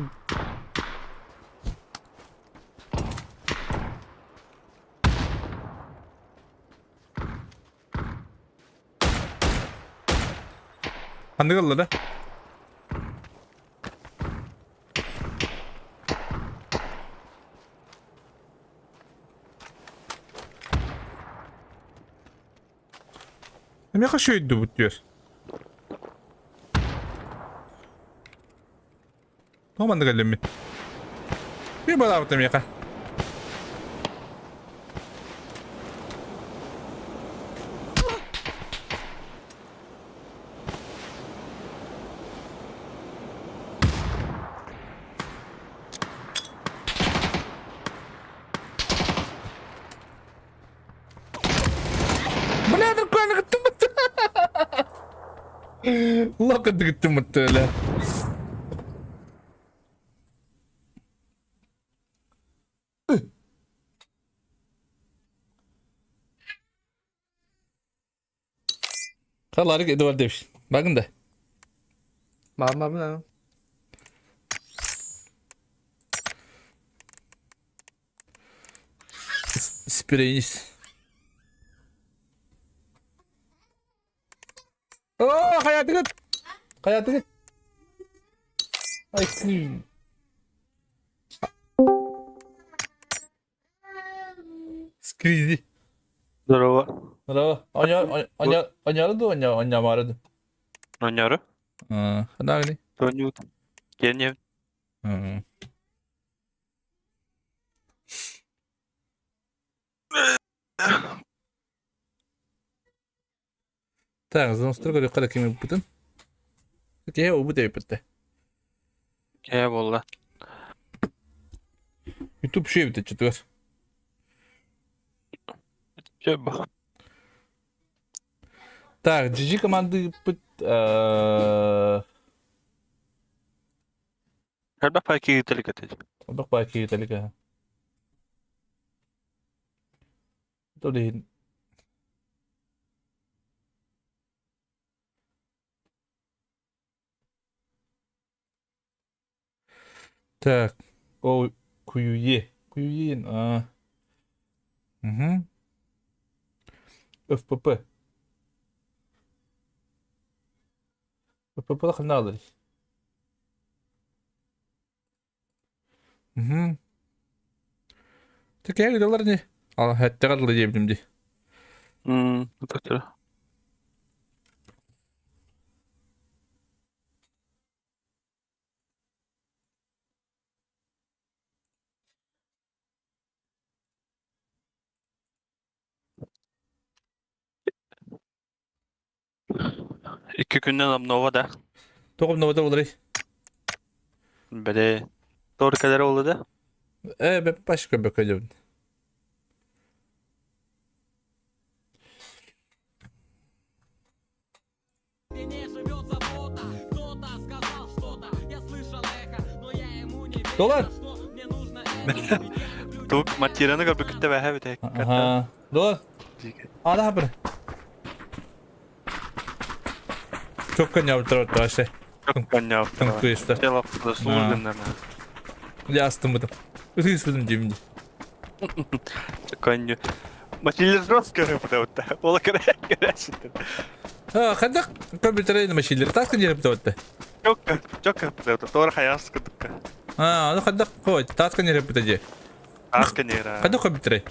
Ханнык ылла да? Эмиэхэ шөйдүбүт диэр. Тоҕо маннык эллэммит? Ким балаабыт эмиэхэ? Бля, дракона кыттыммыт. Лока кыттыммыт өлө. Халарык Эдуард Девич. Багын да. Мама бына. Спирейнис. Оо, хайатыгыт! Хайатыгыт! Ай, Скризи. Здорово. Здорово. Оняры ду, онямары ду. Оняры? Ханагни. Тонют. Кенев. Так, заностырга рюкка кими бутын. Кие убут эпитте. Кие болла. YouTube şey бит четвер. Че ба. Так, GG команды пыт Элбэх пай кииртэлик этэ. Элбэх пай кииртэлик ээ. То иһин Так, о куюе. Куюе, а. Угу. ФПП. ФПП ханналар. Угу. Такая доллар не. Ал хәттәгә дылы диэбитим дии. Мм, это Икки күннэн обнова да. Тоҕо обновата буоларый? Били Тор кэлэр буолла да? Э, бэп башка бөкөлөбүн. Доллар! Тук материяны көрбүкүттэ бэһэ бүтэ. Аха. Доллар! Ана хабыр. Çok коньяв вообще. Коньяв. Тыңкыйста. Я астыммытым. Ытыыстым диэбин дии. Конью. Машиналар жестко рыпта. Ола кэрэ кэрэ Хайдах компьютеры машиналар тас кэньерепте. Чок Тор хайас кытыкка. А, аны хайдах қой, тааска нереппите дии. Тааска нера. Хайдах көбүттерей?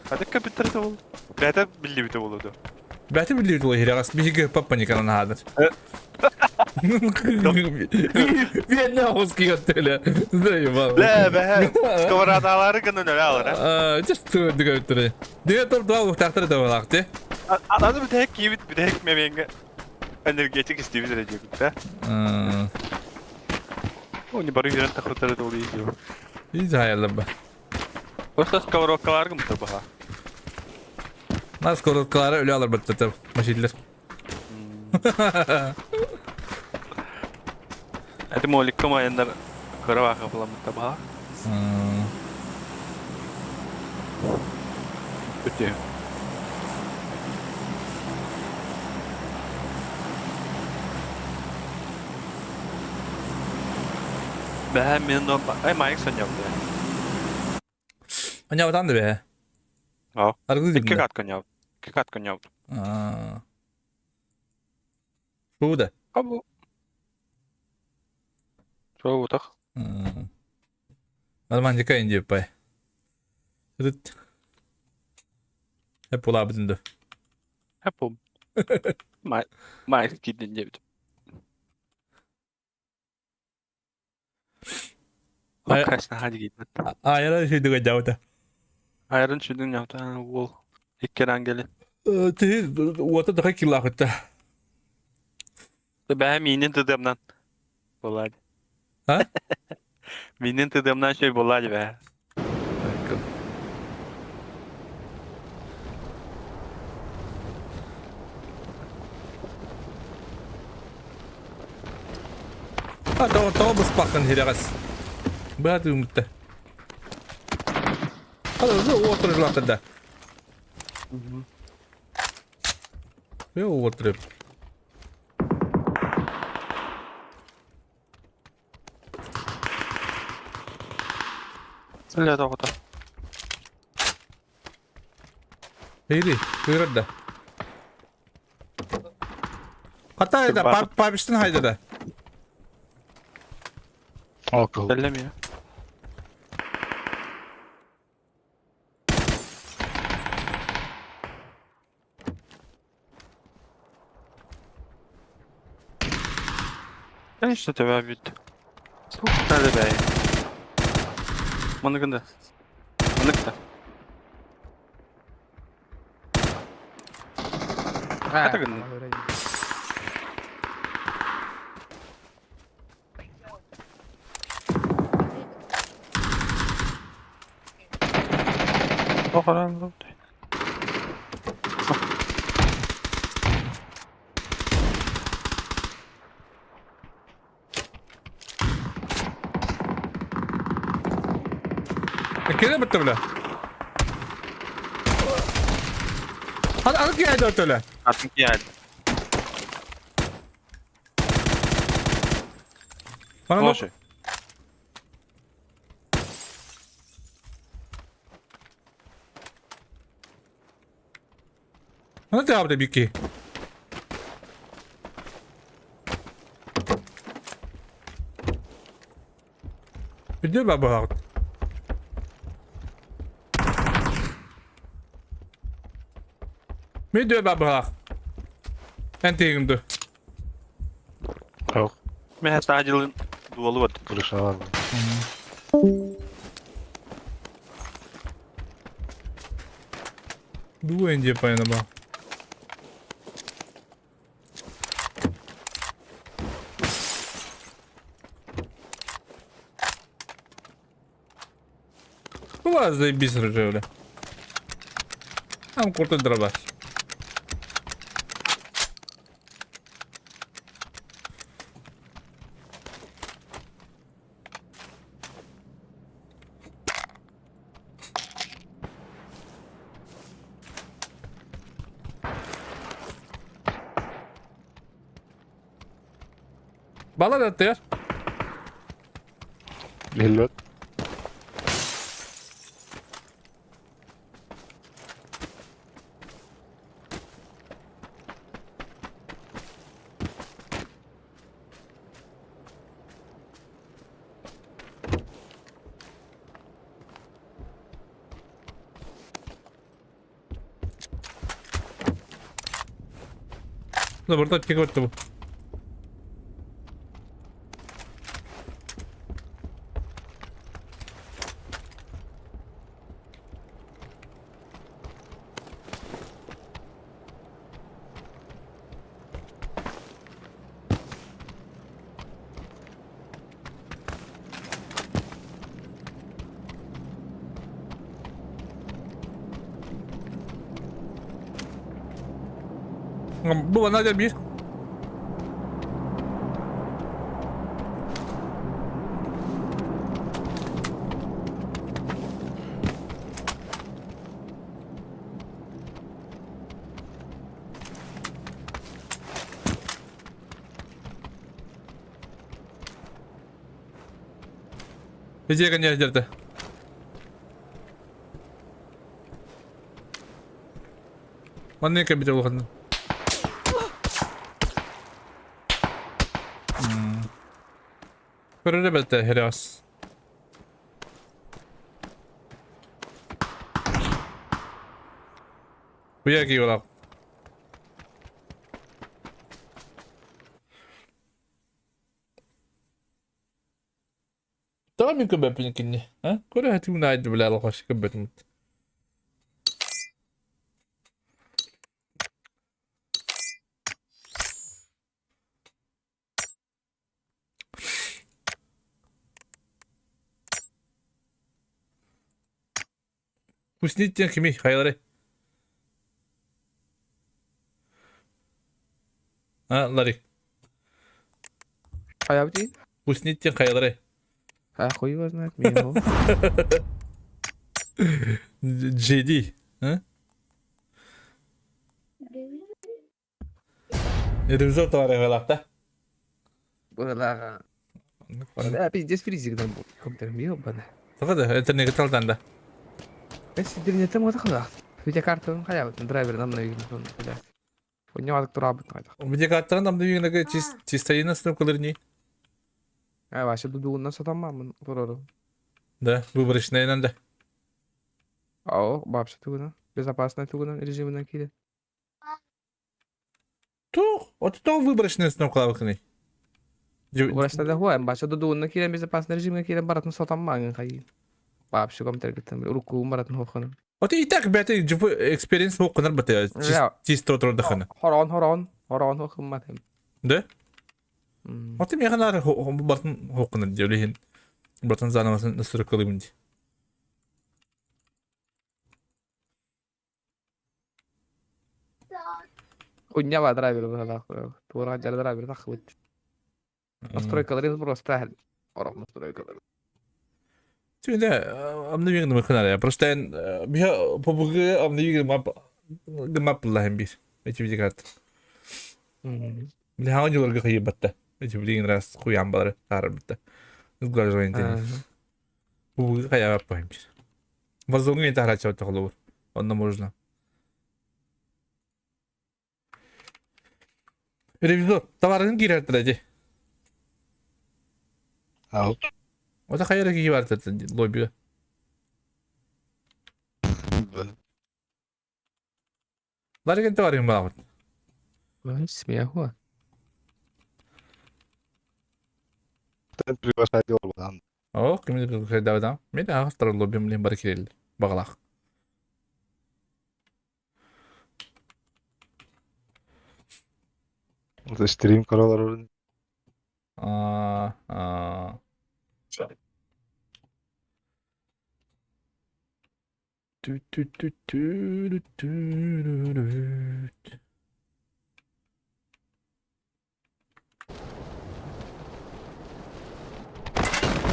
Хайдах көбүттере ол? Бәтэ биллибите болуду. Бәтэ биллибит ол хирагас биһиги паппаниканан хаадыр. Биэнне оҕус кигэттэлэ. Заебал. Лэ бэһэ сковородалары гынан өлө алара. Аа, just көбүттерей. Диге тор дуа ухтахтар да балаакты. Аны бүтэһик киибит бүтэһик мемеңге энергетик истибит эрэ диэбит да. Они бары үөрэн тахыртары да олуй диyor. И заяллаба. Просто сковородкаларга мытыр баха. Нас сковородкалары өлө алар баттата машинлер. Это моликка майындар кыра баха буламытта баха. Өте. Бэһэ мин ай майык сонньобут Аньабатан да бэһэ. Аа. Аргы Икки кат коньябыт. Икки кат коньябыт. Аа. Шоу да. Абу. Шоу утах. Нормально инди пай. Рыт. Hep olabытын да. Hep Май май кидин диэбит. Лукас наһаа дигиитин. Айра шүйдүгө жабыта. Айрын шүйдүн жабыта уол икки ангели. Ти уота даха киллаахытта. Бэһэ миинин тыдыамнан буолаа. А? Миинин тыдыамнан шөй буолаа бэһэ. А тоҕо тоҕо быспаххын хирэҕэс. Быһа тыыммытта. Хада уотурулаахтар да. Е уотуруп. Үлэ тоҕото. Ири, кыырар да. Хата айда, пабиштин хайда да. Ол кыл. Бэллэмиэ. Конечно, тебя бит. Надо бэй. Манныгында. Манныкта. А, гына. Охрана. Кene бітті біле. Аны ки айда өтөлі. Атын ки айда. Аны Слушай. Аны тәбді бики. Видео баба. Видео баба. Эн тегімді. Жоқ, Мен саадилын дуалы бар. крышалар. Дуо инде пайна ба. Была заебись рыжевля. Там крутой дробаш. Балар аттыгар. Лёд. Burada tek öttü bu. Бу манна дьэ биир. Везде конец где-то. Маннык кэбитэ улахан. Көрөрө бэлтэ херас. Уя киолак. Тоҕо мин көрбөппүн кинини? А? Көрө хатым наайды бля алҕас көрбөтүм. Куснит диэн кимий? Хайалары? А, Ларик. Хайабытый? Куснит диэн хайалары? А хуй его знает, меня. JD. А? Ревизор товарищ Быһалааҕа. Да, пиздец фризик там был. Компьютер ёбаный. Тоҕо да интернетке талдан да. Интернетем вот хала. Видеокартаны хайабыт, драйвер нам на видео, блядь. Унньаҕа турабыт хайдах. Видеокартаны нам дүйүнэгэ чистайына снукалырни. А вообще дудуунна сатаммамын турору. Да, выборочная да. О, вообще тугуна. Безопасная тугуна режимына киирэ. Тух, вот то выборочная снукалабыкны. Выборочная хуа, бача дудуунна киирэн безопасный режимге киирэн баратын сатаммаҥын хайыы. Вообще компьютер урукку баратын хооххунун. Вот и так бәте жупу experience хоққынар бәте чисто отырдахана. Хорон хорон хорон хоохыммат. Да? Вот им яханар бартын хоққынар диолихин. Бартын занамасын настройкалымын ди. Унньаба драйвер быһалаах туора дьара драйвер таххыбыт. Настройкалары просто орох настройкалары. Түндә амны бигин мөхнәр. Просто биһа побугы амны бигин мап гымап буллаһым бир. Эти видикат. Били хаңа жолорга кыйбатта. Эти билигин раз хуян бары тары битте. Изглар жойын Побугы каябап бахым бир. Вазонгы тахра чавта холобур. Онно можно. Ревизор, товарын кирертир эти. Ау. Ота хайра киһи бар лоббига. Ларыгын товарын балабыт. Смеху. Приглашать олбан. О, кимди приглашать давыдан. Мен ағыстар лобби млин бар кирел. Бағалақ. Стрим каралар. А, а. Тü-тü-тü-тü-тü-тü-тü.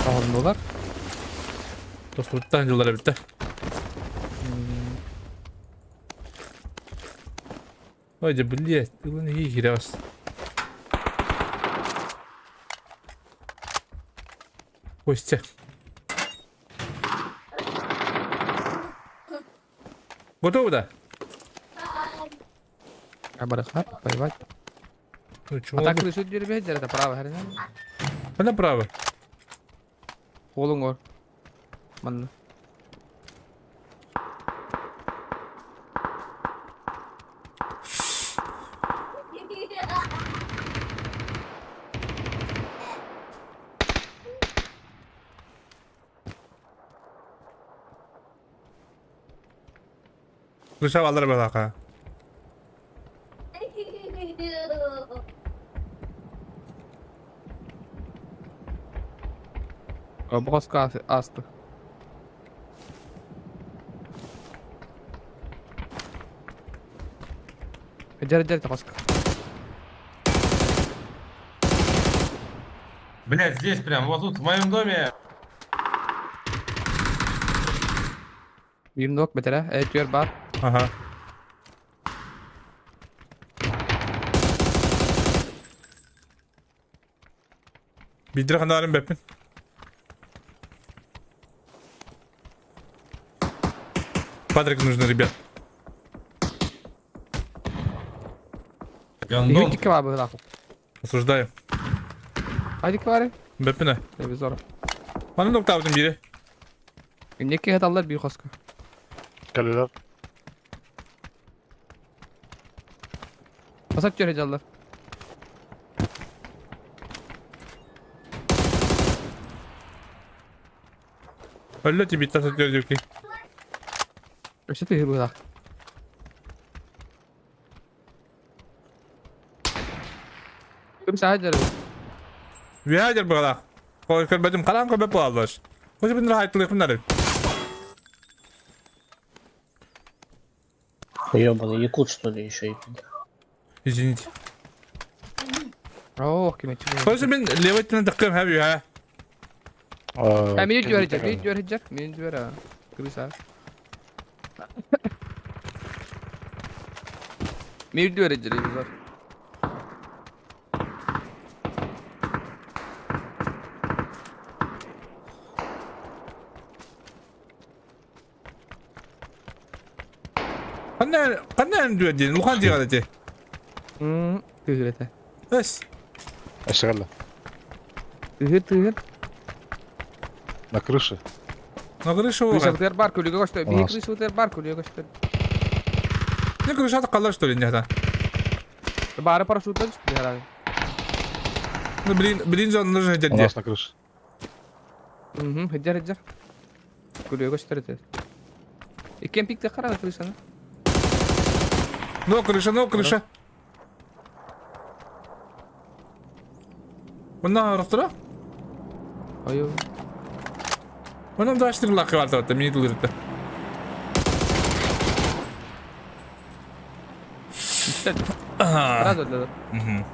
Оһоннулар. Тохтуттан жыллар эбитте. Ой, да блядь, ты не херас. Костя. Готово, да? Абарахат, поебать. Ну, чего? А так крышу дербет, это право, хрена. А направо. Холунгор. Манна. Крыша баллар балака. Боско ааста. Дьэр дьэр тоҕоско. Блять, здесь прям, вот тут, в моем доме. Биир нок бэтэрэ, э түөр баар. Ага. Билдир ханаарым бэппин. Патрик нужно, ребят. Гондон. Икки баар быһыылаах. Осуждаю. Хайдик баары? Бэппин Телевизор. Манан доктабытым бири. Инники хаталлар биир хоско. Кэллилэр. Басап түөрэ дьаллар. Өллө тибиттер сатıyor diyor Өссө тыһы быһыылаах. Кым саха дьары? Виадер быгалах. Кой көрбөтүм караан көрбөт буолаллар. Кой бин рахайтлык нары. Ёбаный якут, что ли, еще и Извините. Ох, ким этчи. Кой бин левый тен такым хаби ха. Мин дьүөр дьар, мин дьүөр дьар, мин дьүөр. Крыса. Мин дьүөр дьар, телевизор. Канна канна дүө дин лухан дигән эти. Тыһыр этэ. Эс. Ашыгалла. Тыһыр тыһыр. На крыше. На крыша Крышатыгар бар күлүгө көстөр. Биһи крышатыгар бар күлүгө көстөр. Не крышата калар что ли не та. Бары парашюттан түстү herhalde. Ну блин, блин жон нужно У дед. нас на крыше. Угу, хыджар хыджар. Күлүгө көстөр этэ. Иккен пикте карады крышаны. Но крыша, но крыша. Онна арафтыра? Ой. Онам да аштыр лакы бар табатта, мени тулырытта. Сразу для. Угу.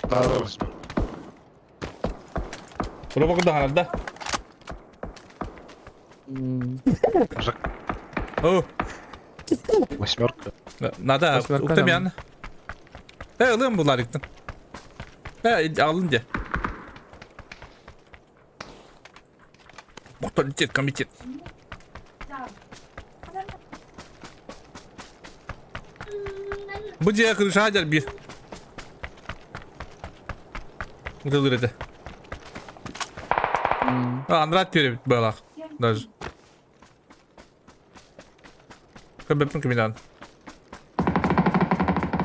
Да, да, возьми. Була bakın da herhalde. Жак, О, восьмерка. Nada, Восьмерка уктамян. Э, ылым булар иктин. Э, алын де. Мухталитет комитет. Бу дьиэ крыша дьэр биир. Утылыр этэ. А, Андрат түөрэ быалаах даже. Көбөппүн киминан.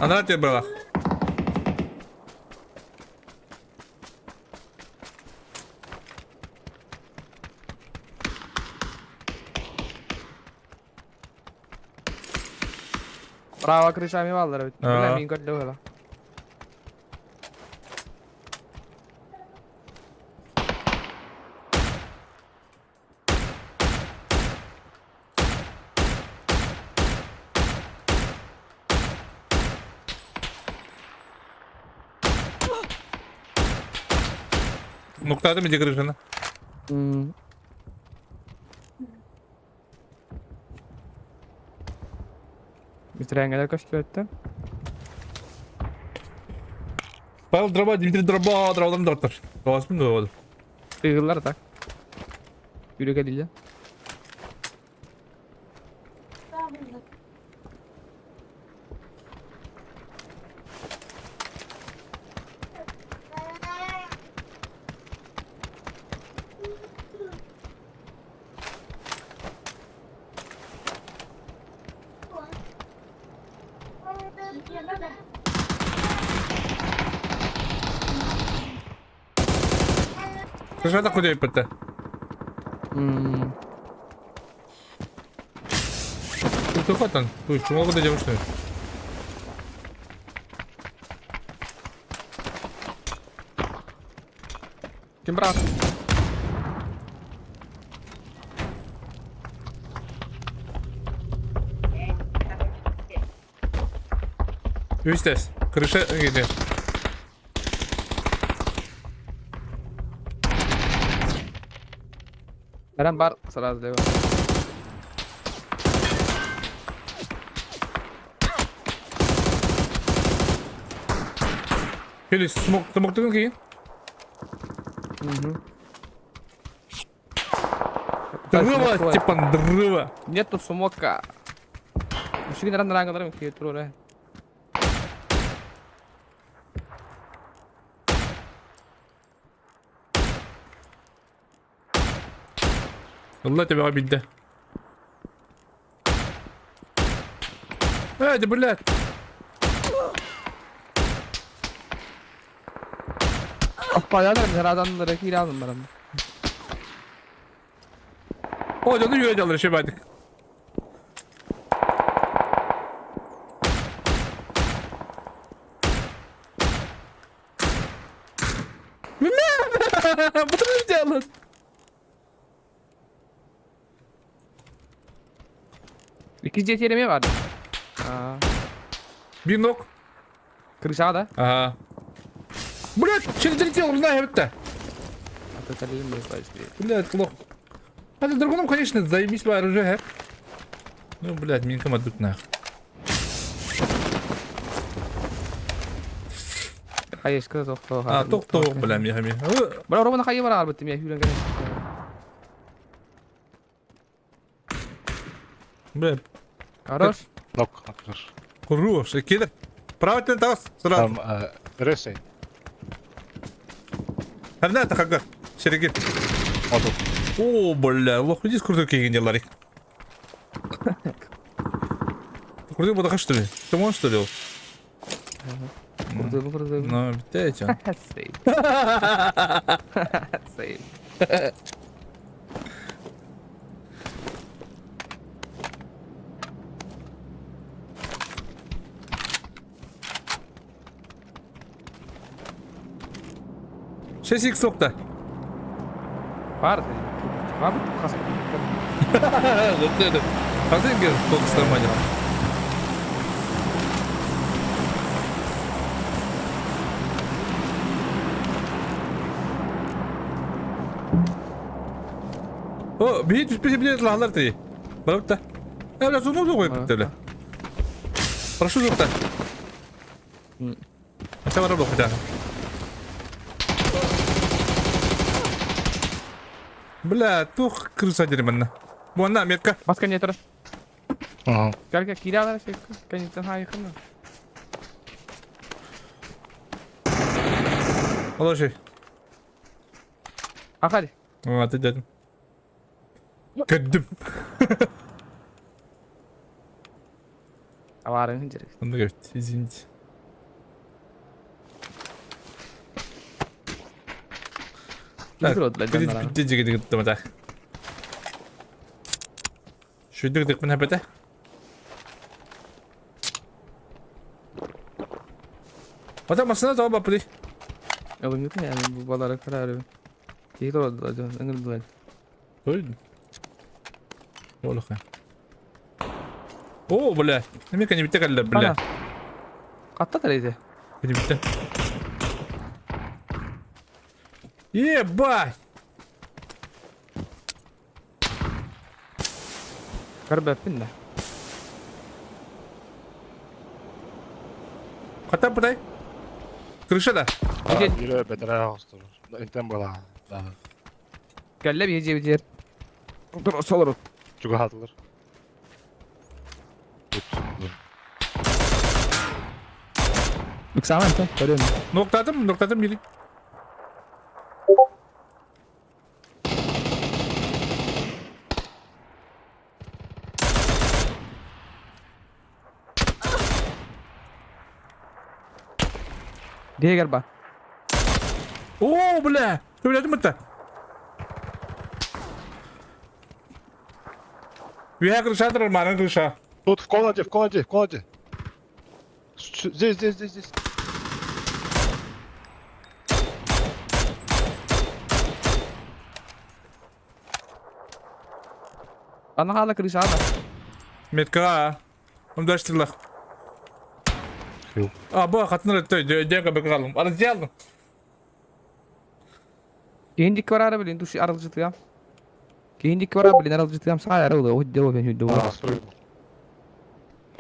Андрат түөрэ быалаах. Браво крышами баллар бит. Аа. Бля, мин көрдө буола. Нуктады ми крышаны? Битирээҥҥэлэр көстүбэттэр. Павел Дроба, Дмитрий Дроба, Дробаларын доктор. Тоғаспын да Тыгыллар так. Үрү кэлиллэ. Кышата кудейппыта. Тутухатан, туй, чума куда девушка. Ким брат? Үстес, крыша где? Эрэн бар сразу лево. Или смог, смог ты какие? Угу. Дрыва, типа дрыва. Нету смока. Үчүгэй ран рангаларым киһи турура. Ылла төбөҕө биирдэ. Ээ, да блядь. Аппаятар хараданнара киирэ алын баран. О, дьону үөрэ дьаллар шебадик. Бутырын дьаллар. Иккис дьиэ тиэрэмиэ баар. Аа. Биир ног. Крышаҕа да? Ага. Блядь, через залетел, знаю, это. А то талим быстрее. Блядь, плохо. А ты драгуном, конечно, заебись по оружие, Ну, блядь, минкам отдут нах. Хайышка тохтоо. А, тохтоо, бля, михами. Бра, ровно хайы бар арбыт, я хүрен генә. Бля. Хорош. Нок, хорош. Хорош, кидер. Правый ты тас, сразу. Там, Ресей. Хавна тахага. Сереги. О, бля, лох, иди с крутой кейген деларик. Крутой буду что ли? Ты можешь что ли? Крутой, крутой. Ну, битте Сейв. Сейв. Шесть икс сокта. Бар. Бар хас. Вот это. А ты где фокус нормально? О, бии түспесе билет лаһалар ти. Барабытта. Э, бля, суну сугуй битте, бля. Прошу зукта. Ача барап хотя. Бля, тух крыса дерьменно. Вон на, метка. Баска не тұр. Ага. Кәлке кире алар шек. Кәнеттен хайқын. Положи. Ахади. А, ты дядя. Кәдім. Аварын жерек. Он говорит, извините. Так, Шүйдік мына бәті. Ата машина таба бапы. Алым yok yani bu balara karar. Değil oldu ыңгырдылар. Ой. Олоха. О, бля. Неме кәне битте кәлле, бля. Катта тарайды. Кәне битте. Ебать! Көрбөппүн да. Ката будай. Крыша да. Yürü бетер хостор. Интен була. Да. Кәлле бие жебитер. Тур солор. Чугахатылар. Биксаман та, көрөм. Ноктадым, ноктадым били. Дегер ба. О, бля! Ты блядь, это? Үөһэ крыша турар, маанан крыша. Тут в комнате, в комнате, в комнате. Здесь, здесь, здесь, здесь. Ана хаала крышаана. Меткаҕа. Умдаштылар. Хил. А, бу хатыныр өттө, дьэ көбөкө қалым. Арызжа алдым. Киһин дикки бараары билин туши аралдьытыам. Киһин дикки бараары билин аралдьытыам саайара ыла уһут дело бен хүдде А, спрыгнул.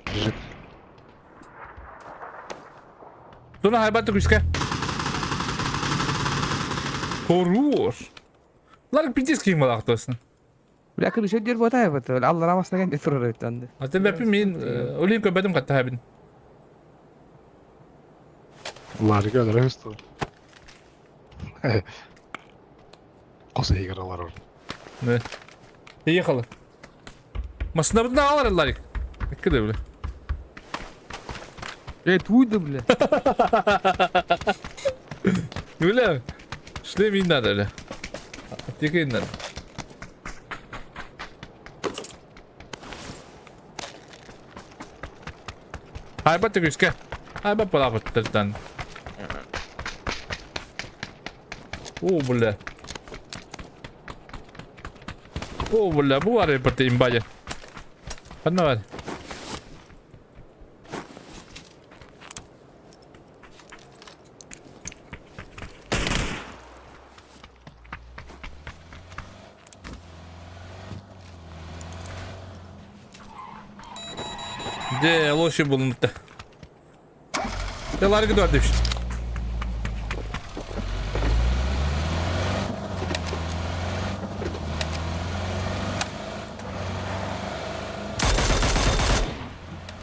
Бежит. Туна хайбатты күске. Хорош. Ларик пиздец кийин балақтасын. Бля кырыша дер ботай бат. Алла рамасына кенде турар өттөнде. Аты бәпі мен олейін көбәдім қатты хабин. Ларик өлөрөбүз Кос эгер алар. Ехала. Машина бутына алар Ларик. Киде бля. Э туйды бля. Бля. Шлем ин надо, бля. Аптека ин надо. Хайбат күскә. Хайбат балабыттырдан. О, бля. О, бля, бу бар бит имбая. Ханна бар. Де, лоши bulundu. Де, ларгы дör demiş.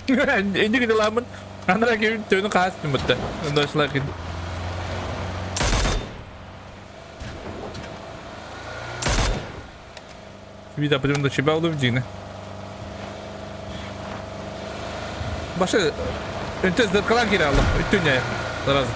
Энди гиделамын. Анара кебин төөнү каас түмүттэ. Дошлар кин. Вида потом до тебя улыбдины. Башы Үнтөс дыркалан кире алла. Үттүнне. Сразу.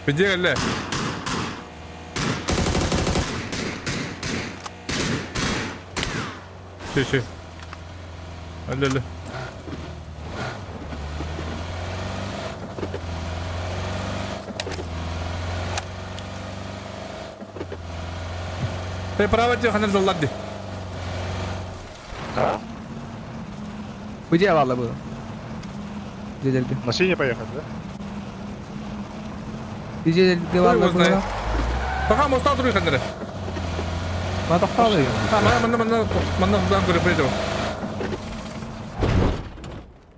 Где эле? Ши ши. Эле эле. Hey, право тебе ханар заллади. Где валла бу? Дедерге. На синий поехать, да? Дедерге валла бу. Пока моста туруй ханар. Ма тохталы. А, мана мана мана мана дан көрө придо.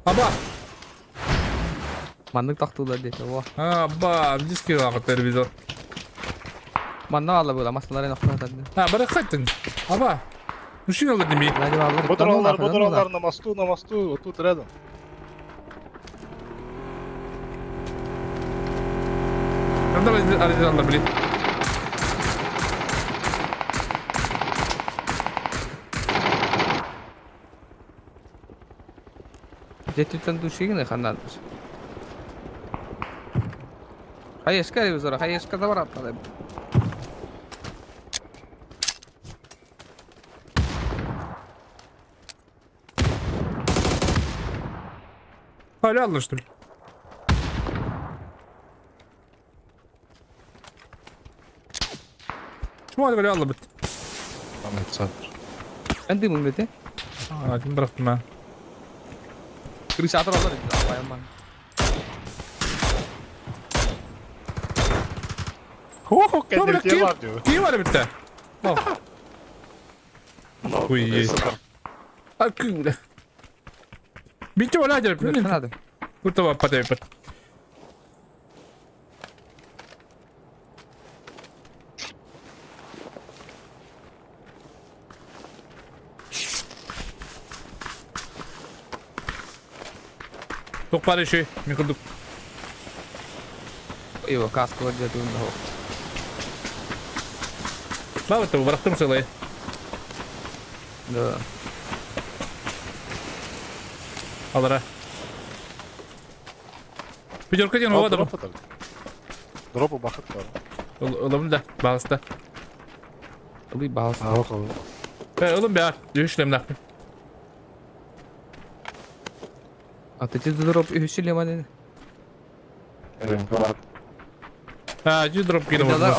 Аба. Маннык тохтуулар дейт. О. Аба, диски вакыт телевизор. Манна валла бу, масаларын охтотады. А, бара хаттын. Аба. Мужчина алды ми. Будралар, будралар на мосту, на мосту, вот тут рядом. Анда алла блин. Жетүттен душигин хандан. Хаешка ревизора, хаешка да барат да. Hala алла что ли? Шума алла алла бит. Там это центр. Энди мыңды А, ким бырактым а. Крыша атыралар баяман. Хо-хо, Бля, кем бар диyor. Ким бар битте? Ой. А кым бля. Битте ола жереп. Надо. Курта баппа деп. бар еще, мен курдук. Его каска вот где-то у него. Бабы-то, барахтым сылай. Да. Алара. Пятерка диэн оҕо да Дроп атар. Дропу бахыт бар. Ылым да, бағыста. Ылый бағыста. Ылым бә, үһүшлемнәхпин. А ты дроп үһүшлеманын. А, ти дроп кире болды.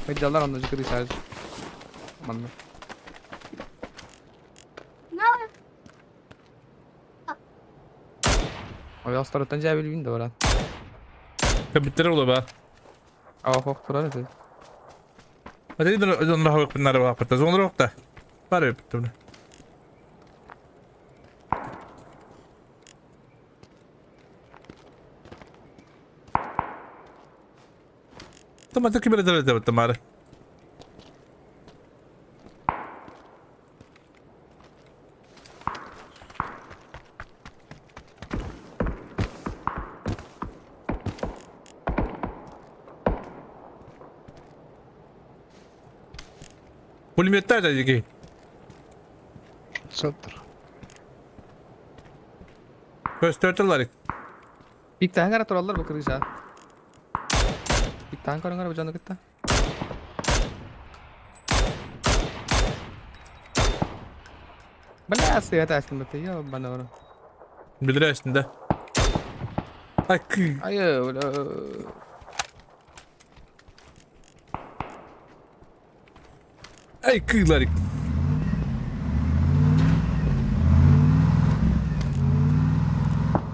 Хайдалар онно жикри саж. Манна. Авиастарыттан жаа билбин да баран. Кабиттер боло ба. Ава хох турар эти. Ати дон рахак биннары бапыта. Зон рохта. Бар бит. Тама таки бере дere тамара. Пулеметтар да деги. Центр. Көстөртөлөр. Биктәһен кара тураллар бу крыша. Биктәһен көрөн кара бу жаны кытта. Бля, сыята әстім бітті, я бана бара. Билер әстінде. Ай, күй. Ай, бля. Ай, кыйларик.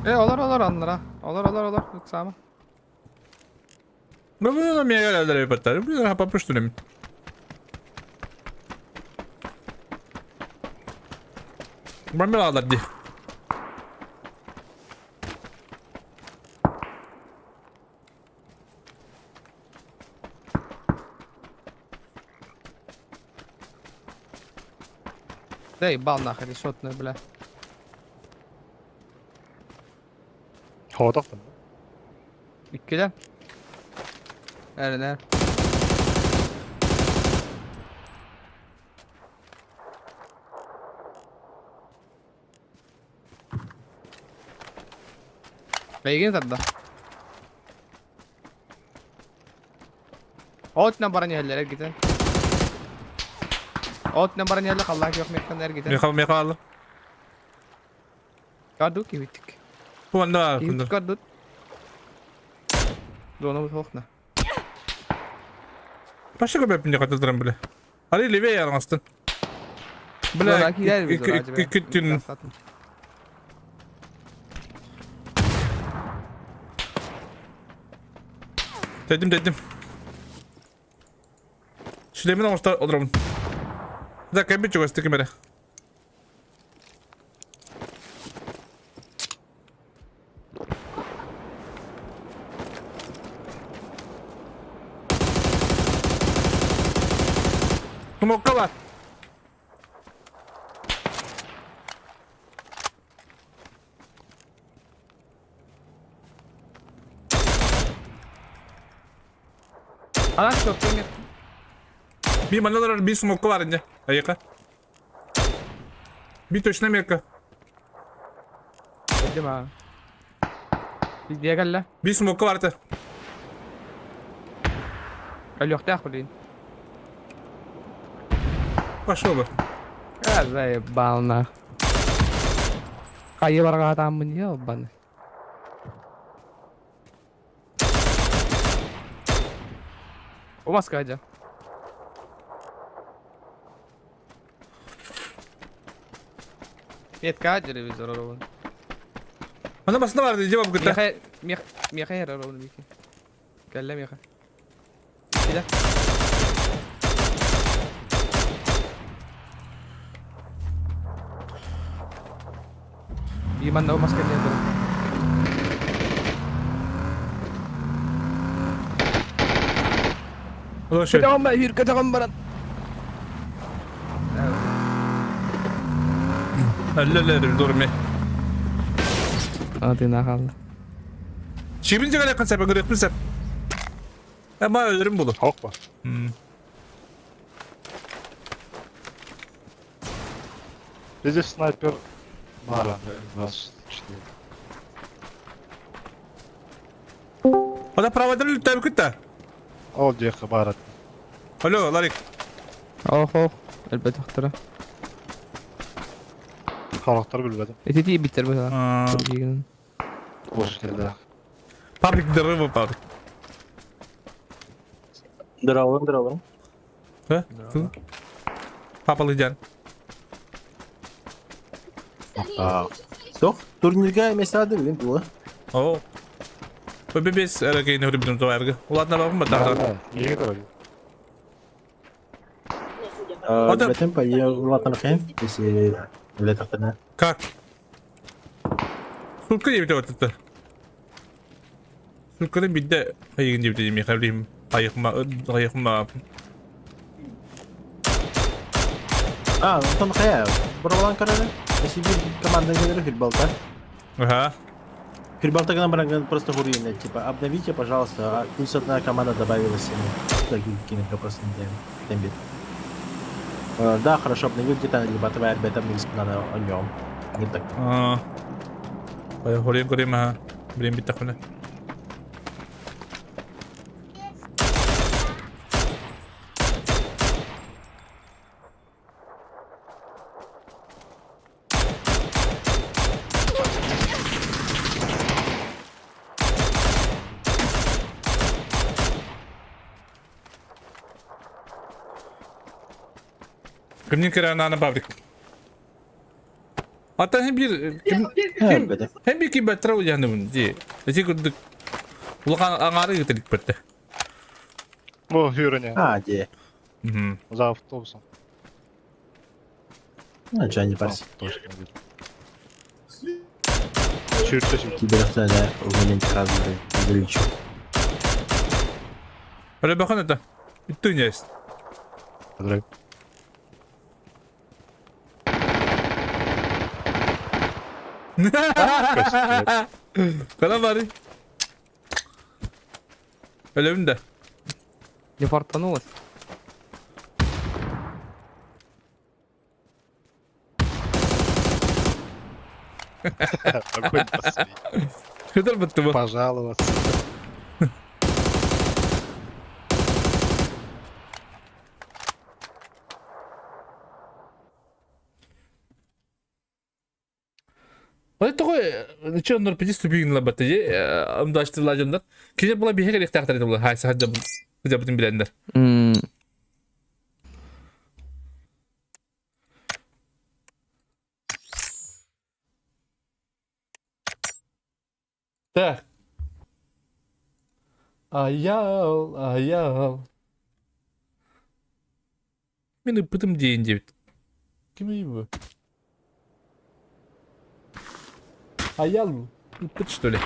Э, олар, олар, аннара. Олар, олар, олар. Ыксама. Ну, ну, меня geldiler hep Bir daha papıştırayım. Ben bir ağlar di. Да ебал нахер, решетная, бля. Хоотохтон. Иккилер. Эрнер. Бейген тарда. Отна баран yerlere gidin. Отна баран yerler Allah yok mekanlar gidin. Меха меха алды. Карду ки биттик. Бу анда Кибиттик карду. Зона бу тохна. Başka köpek ne kadar bile. Ali leve yarangastın. Бля, икки түн. Dedim dedim. Шилемин оңоста олоромун. Да, кэби чугас тикимере. Смокка бар. Ана çok kömür. Bir manalar bir смокка бар инде. Айка. Bir точно мека. Dedim ha. Bir diye gel la. Bir смокка бар та. Gel yok da блин. Пошел бы. А заебал нах. Кайы барга атамын ебаный. У вас Кадя. Нет, Кадя телевизор ровно. Ана басында бар жауап күтті. Меха меха меха ровно бики. Кәллә меха. Килә. Иман да маска не Слушай. Катаган ба, юр катаган баран. Әлләләр дурме. Тыына хаалла. Чибин дьэгэлэххин сэп, ыҥырыахпын сэп. Эма өлөрүм булу. Хоппа. Здесь снайпер. Мара, 24. Ода правадан үлтәбі күтті. Ол диэки баар этэ. Алло, Ларик. Ох, ох. Элбэтөхтөрө. Харахтар билбэтим. Ити тиийбиттэр быһа. Боже, кэллээх. Павлик, здорово, Павлик. Здорово, здорово. А? Папа Лыдян. Тох, турнирга места билин тула. О. Бебес эрэгейни хүрбүтүм туарга. Улатна бабым батар. Иге көрөр. Билетен по улатна если билетахтана. Как? Сутка дебите отты. Сутканы бидде хайыгын дебите деме хабрим айыкма айыкма. А, онтон хая. Бұралан көрөрө. Если бир команда келер футболта. Ага. Футболта гана баранган просто хуруйна, типа обновите, пожалуйста, а плюс одна команда добавилась ему. Так, кинет просто не тембит. Да, хорошо, обновил где-то, либо твоя ребята надо о нем. Не так. А. Хорен көрем ха. Билен бит тахына. Кимнин керанааны пабрик. Ата hem bir ким Хм, hem bir ким бәттер уяныбын ди. Эти күрдүк. Улахан аңары гытылык бетте. Бу хүрүнэ. А, де. Мгм. За автобусом. Ну, что, не парься. Точно. Чүртэ чүртэ. Киберхта, да, в моменте разные залечу. Öyle bakın это. Үттүн есть. Драйв. Кана бары. Өлөмүн да. Не фартанулось. Огонь последний. Көтөр бітті bu. Пожаловаться. Ой, такой, че он пяти ступень лабаты, амдаштыр лажымдар. Кеже була бихе керек тақтар еді була. Хайсы хаджа хаджа бутын билендер. Так. Аял, аял. Мен ыппытым дейін деп. Ким bu? Аял ыппыт что ли?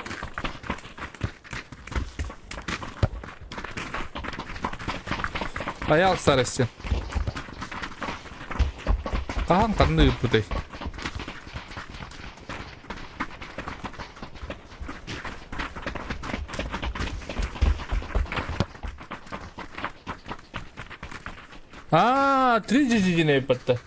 Аял старости. Тахан қанды ыппытай. А, 3 GG ыппытты.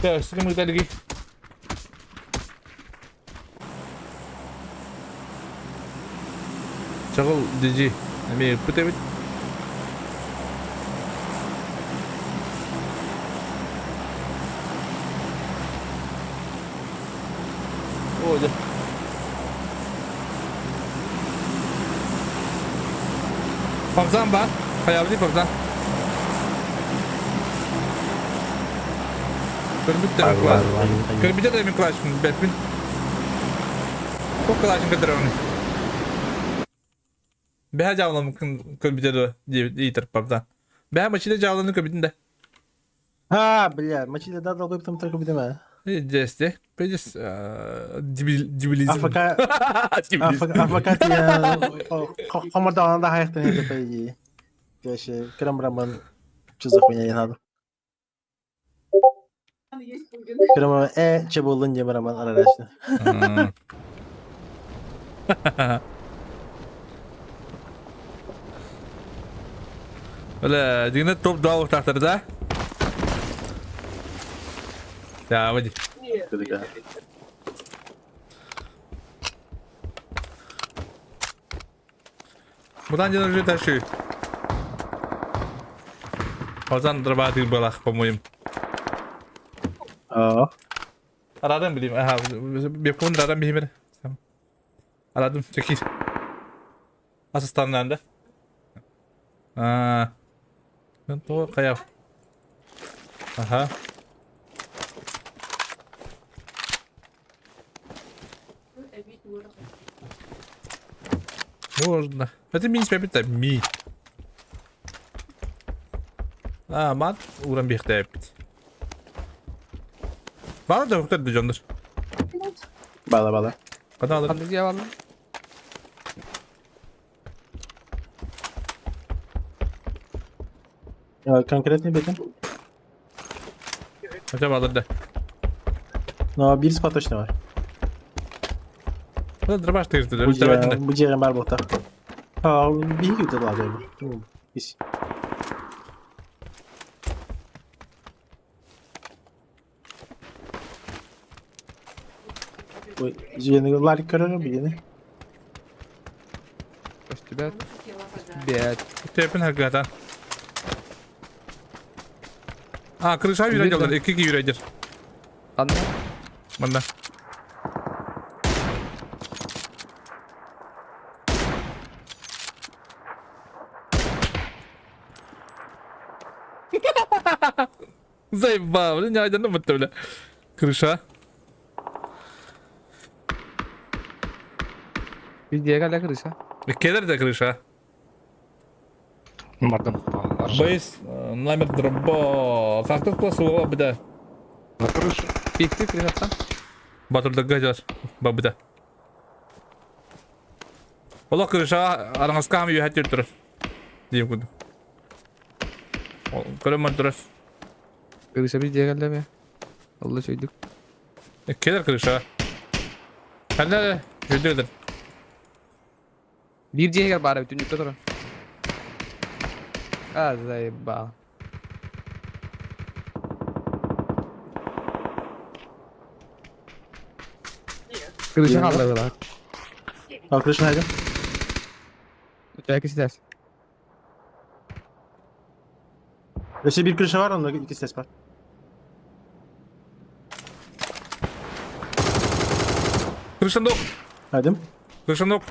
Так, что мы дали? Чагыл GG. Эми ыппыт эбит. О, да. Павзан ба? Хаябды павзан. Көрбүт да класс. Көрбүт да мен классым бәппин. Бэһэ дьаалламмыккын көрбүтэ дуо диэбит ыйытарпар да. Бэһэ мачыда дьаалланы көрбүтүн да. А, бля, мачида да долбоеб там только бидем, а. Десте. Педис дебилизм. АФК АФК комордаҕына да хайахтан это по идее. Вообще, крем роман, что за хуйня не надо. Крем роман, че булдun диye роман арарашны. Бля, дигне топ 2 ортақтары да? Да, выйди. Бутан ден уже тащи. Озан дробатый балах, по-моему. Аа. Арадым билим. Аха, бепкун радам бихимер. Арадым, чекир. Асыстаннан да. Аа. То каяв. Аха. Можно. Это ми спепит ми. А, мат уран бихтепит. Бала да хөктөр дьоннор. Бала бала. Каналы. Ханнык дьиэ бааллар? Конкретный бетин. Хотя балар да. Но бир спа точно бар. Дробаш тыырды. Бу дьиэҕин бар буолта. Биһиги дылаадыр бу. Ис. Ой, дьиэни ларик көрөрүм билини. Көстүбэт. Көстүбэт. Тэпин хаггатан. А, крыша юрайдер, икки юрайдер. Ханна? Манна. Заебал, бля, не айдан бутта, бля. Крыша. Видео кэллэ крыша. Келер да крыша. Бардым. Бейс номер дроба. Как тут класс ула бда. На крыше. Пикти крышаттан. Батырда гаджар. Бабыда. Ола крыша араңаскам үйәт турар. Дием куду. Көрөмөн турар. Крыша видео кэллэ ме. Олла сөйдүк. Келер крыша. Хәллә жүдүдер. Биир дьиэһигэр баар эбит түннүккэ турар. А, заебал. Крыша хаалла Ал крыша найдем. Үтэ кистэс. Өссө биир крыша бар, онно икки стэс бар. Крышандок. Найдем. Крышандок.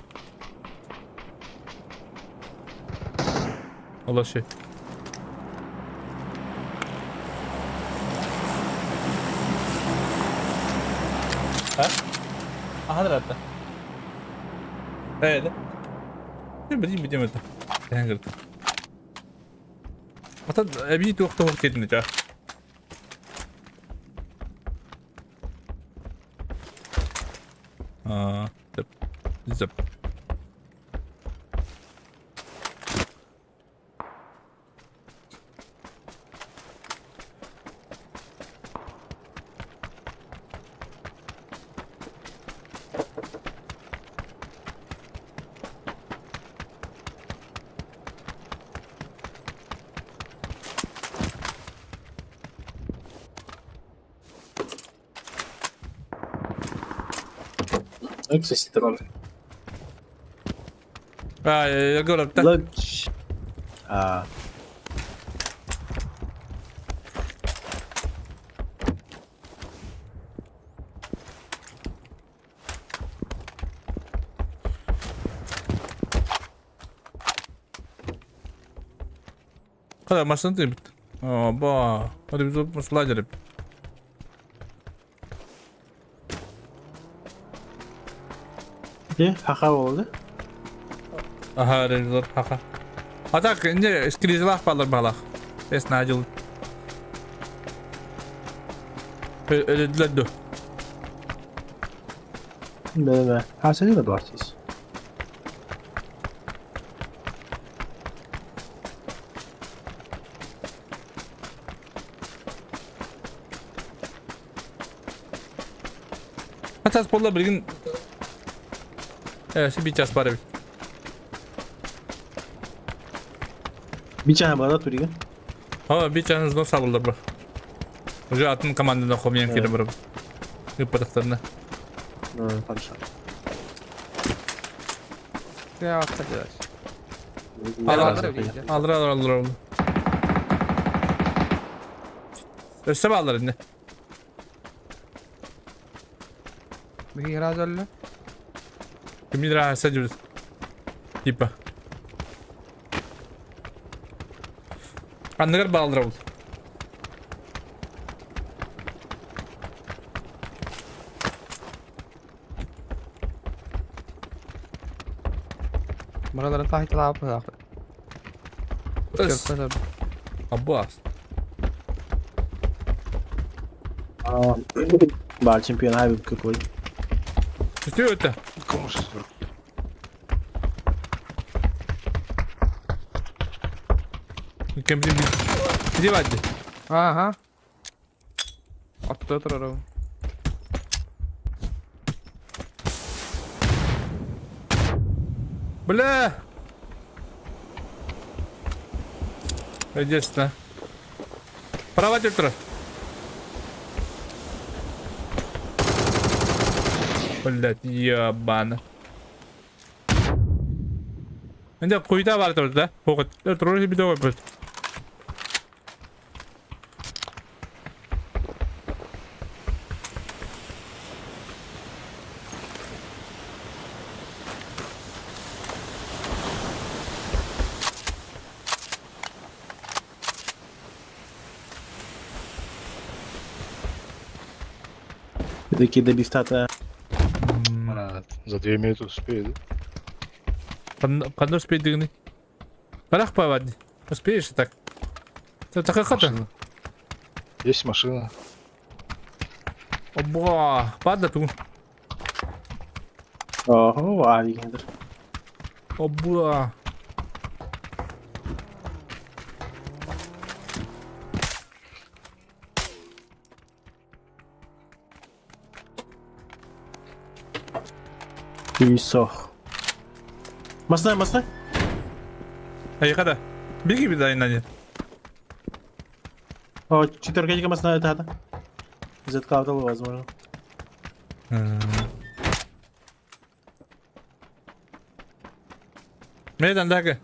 Алла ши. Ha? Aha da Evet. Билим билим это. Тэнгэр. Ата эби туохта хок дедин жа. Аа, зып. Зып. Кстати, дрон. А, я говорю, так. Луч. А. Kada машина ты. О, ба. Hadi biz masala gelip. Де, хаха болды. Аха, ревизор, хаха. А так, не, скризлах балар балах. Эс надел. Өлөдүлэр ду. Да-да-да. А, среди да бартис. Хас буолла билигин э биир час бар эбит. Биир чааһы бара турига. Aa биир чааһын узунан сабыллар бар. Уже атын командадан хомуйан киирэн барабын. Ыппатахтарына. Хорошо. Алыр алыр алыр алыр. Өссө баалар инне. Биһиги өллө. Кимин раһаса жүрүс. Типа. Анныгар баалдыра бул. Мыраларын таһыталаабыт Өс. Аббас. Бар чемпион хайбы какой. Что это? Кому шестерка? Кем Где Вадди? Ага. Ортода турар. Бля! Иди сюда. Права тұр. Блять, ебано. Енді қойда бар тұр да? Оғы, тұр бір де қой Такие добивтата. За 2 минуты успеет. Қандай успеет дегені? Бірақ па, Вадди? Успеешь так? Такая хата. Есть машина. Оба, падла тугун. Ого, авигендер. Оба. Сох. Масна, масна. Айқада. Беги беда инан. О, четверка масна это это. Заткавтал, возможно. Мейдан дағы.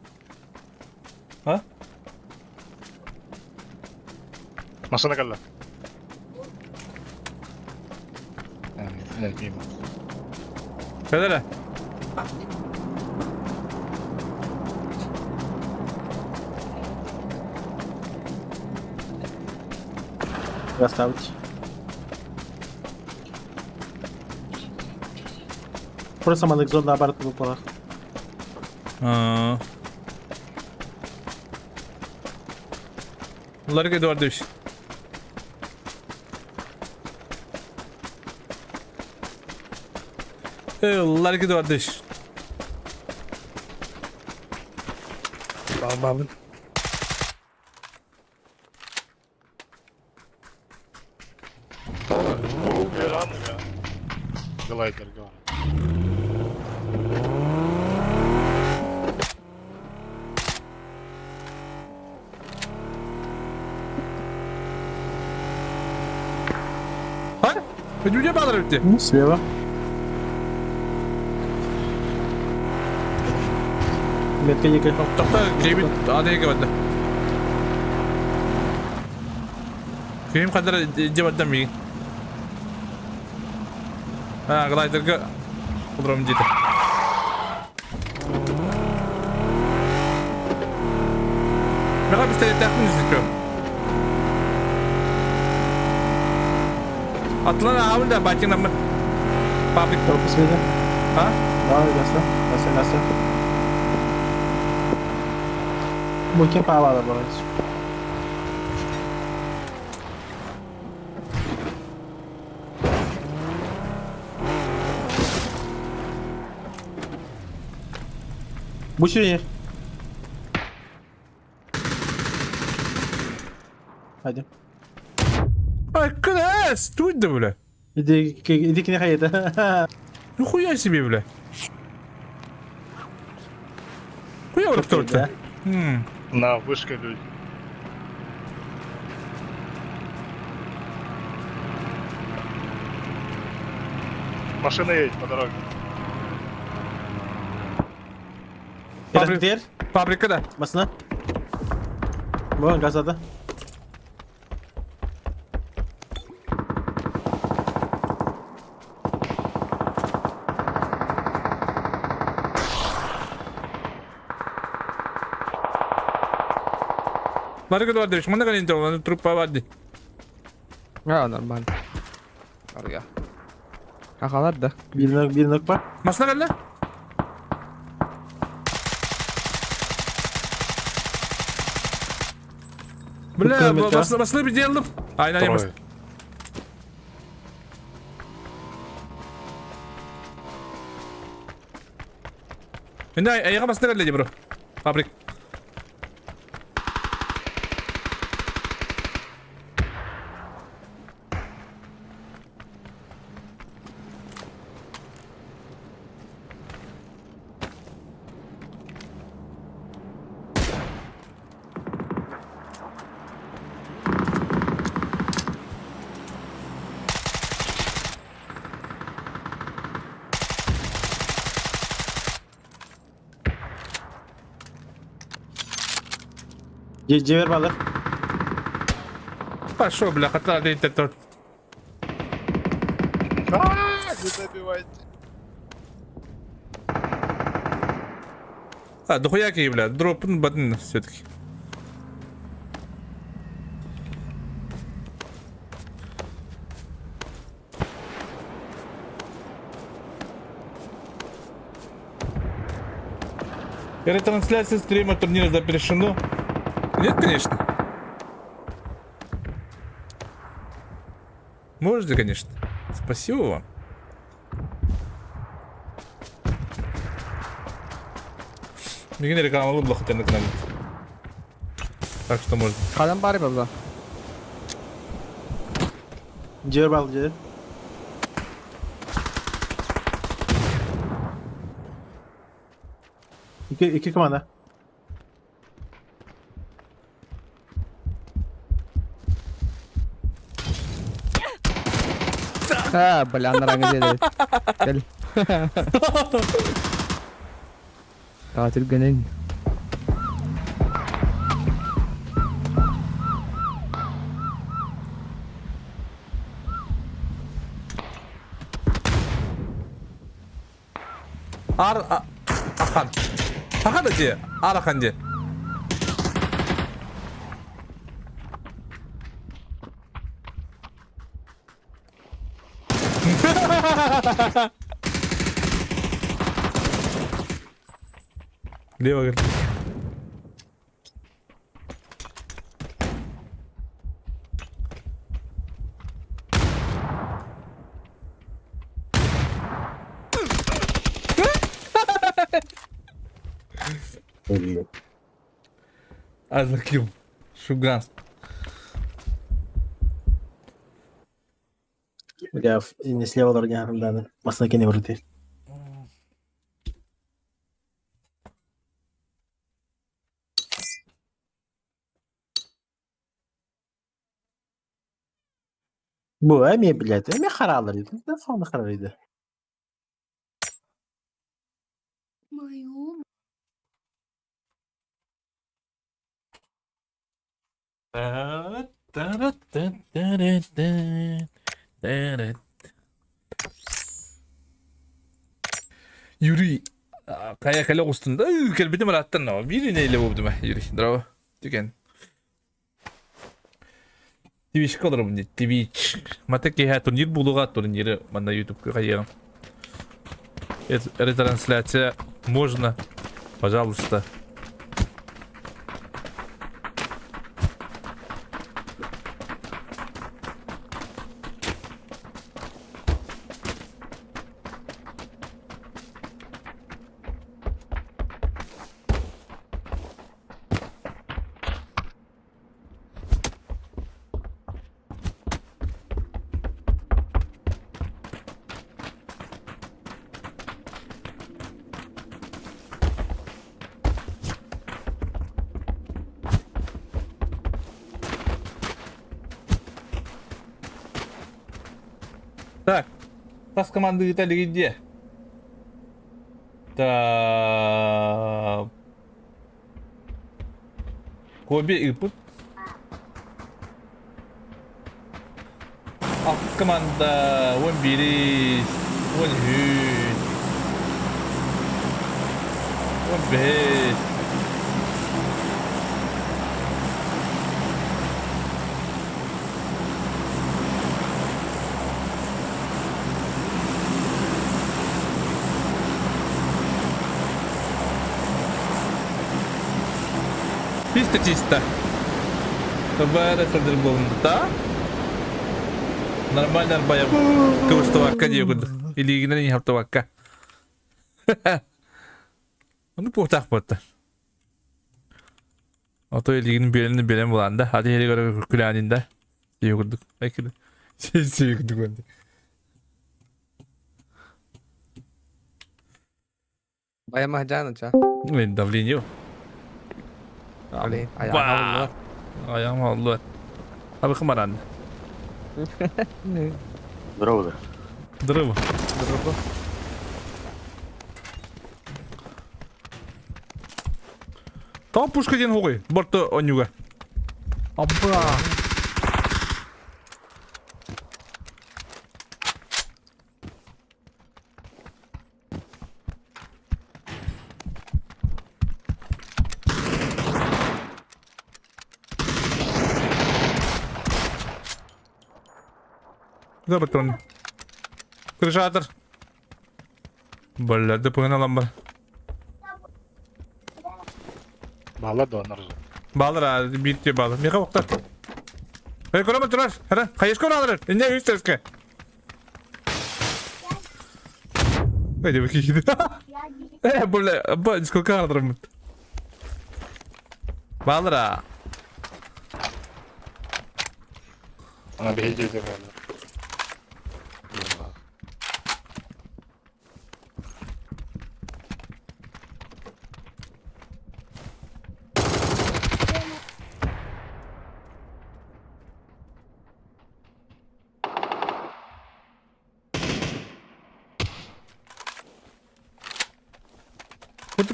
А? Машина калла. Мимо. Кадара. Расставьте. Просто манекзон наоборот выпала. Ларга Эдуардович. Ларга Эдуардович. Бабын. Глайдер, говорю. А? Өдүде балар өтте. Ну, слева. Метка некая. Тоқта, кейбит адеге барды. Ким қадар деп аттам мигин. А, глайдерге құдырам дейді. Мега пистолет тақтың іздікі. Атлан ағын да батин амын. Паблик. Корпус видно? А? Да, ясно. Ясно, ясно. Бу ким паавала барыс. Бу сирин. Hadi. Ай, князь, тут да, бля. Иди, иди к ней это. Нихуя себе, бля. Хуя Да. вот М. На вышке люди. Машина едет по дороге. Фабрик- Теперь Фабрика, да. Масына. Вон газада. Барыга бар деш. Мында калин то, трупа бар ди. А, нормально. Арга. Ахалар да. Bir nok bir nok бар. Машина калды? Бля, Километр. басны басны bir делdim. Aynen Трое. yapmış. Şimdi ayağa basını kaldı bro. Fabrik. Cevher balık. Пошел, бля, хатла değil de А, не добивайте. А, дохуя какие, бля, дроп, ну, батын все-таки. Ретрансляция стрима турнира запрещено. Нет, конечно. Можете, конечно. Спасибо вам. Мигин рекламалы блок хотя на Так что можно. Хадан бары бабла. Cevher balık cevher. İki, iki komanda. А, бля, наранга деді. Кел. Tatil günün. Ар а, Ахан. Ахан де. Ар Ахан де. Лево, говорит. Азаким. Шуган. Бля, не слева да, Масына кене врути. Бу эми, блядь, эми харалар edi. Ne sonra harar edi. Мою Юрий кая кэлэ оҕустун да кэлбитим ырааттан биир инейле буолбутум Юрий здорово түгэн Twitchка олоробун дии Twitch мата киэһэ турнир буолуоҕа турниры манна ютубка хайыаҕым ретрансляция можно пожалуйста. Тас командыыта илигин дии. Так. Коби ыыппыт. Алтыс команда 11, 13, 15. Чисто чисто. Бары сылдыр буолунда. Нормально арбайым. Кыбыстыбакка дии курдук. Илиигинэн иһаптыбакка. Ону пуохтаах буотта. Ото илигин биэрэн биэрэн булаан да. Аты иһэригэр күлээнин да. Сии курдук. Айкыды. Сии курдук онди. Бая махжан ча. Блин, давление. Блин, айаҕа Айаҕым аллуат. Абы хымаран. Здорово. Здорово. Здорово. Тоҕо пушка диэн хугуй? Борто онньуга. Абба. Куда патрон? Крышатор. Бля, да погнал бар. Баалар да оннор. Баалар, биир те баалар. Меха оқтар. Эй, көрөмө турар. Хара, хайышка алар. Инне үс терске. Эй, деп киһи. Э, бля, ба, сколько алармын. Баалар. Ана биһиги дьиэтэ бааллар.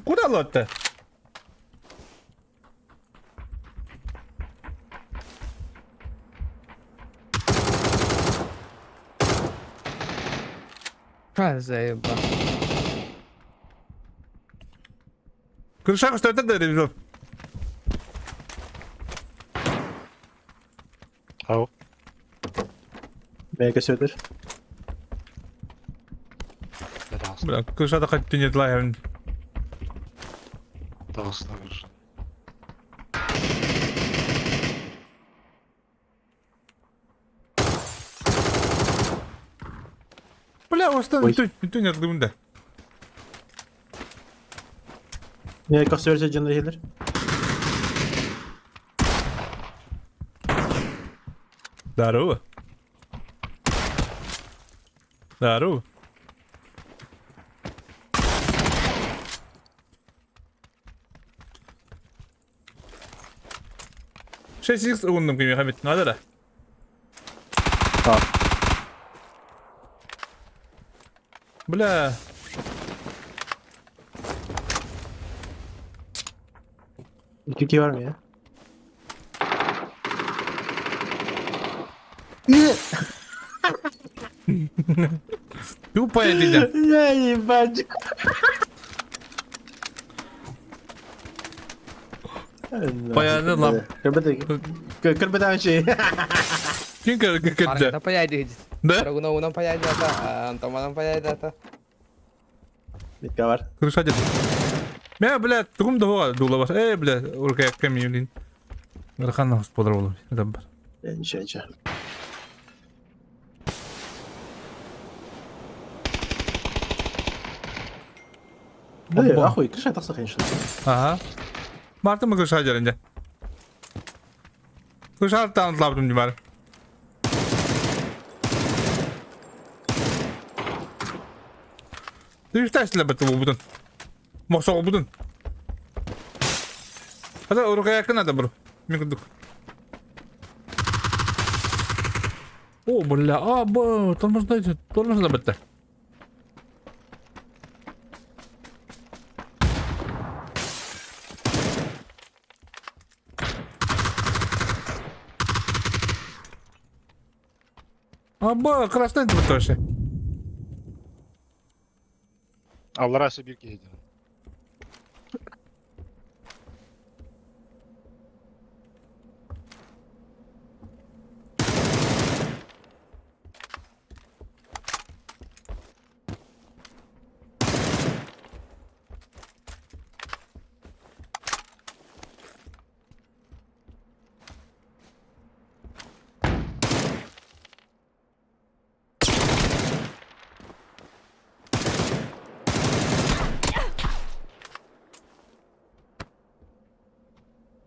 Куда алатты? Заеба. Крыша көстөтөр да ревизор. Ау. Бэйэ көстөтөр. Бля, крышада хоть не длайын. Таҕыста крыша. Бля, остан бүтүн ятылыбын да. Не көстөр дьон иһилэр. Здорово. Здорово. Шесть икс угуннум кимиэхэ эбит наада да? Бля. Икки бар ме? Тупая дедя. Я ебать. Баяны лап. Кырбытаачы. Ким кырбытты? Паяйды. Да? Рагуна паяйды ата, Антоманан паяйды ата. Битка бар. Крыша деді. Мә, бля, тугум да дула бар. Эй, бля, уркаякка миюлин. Ырхан господар болу. Адам бар. Ничего, ничего. Да, ахуй, крыша тахса, конечно. Ага. Барты мы крыша деренде. Крыша таантлабдым димар. Үстәсілі бітті бұл бұдын. Мақсауы бұдын. Хата урукаякын ада бұр. Мен күдік. О, бля, а, б, тормозда, тормозда бітті. Аба, красный тоже. Аллара өссө биир киһи диэн.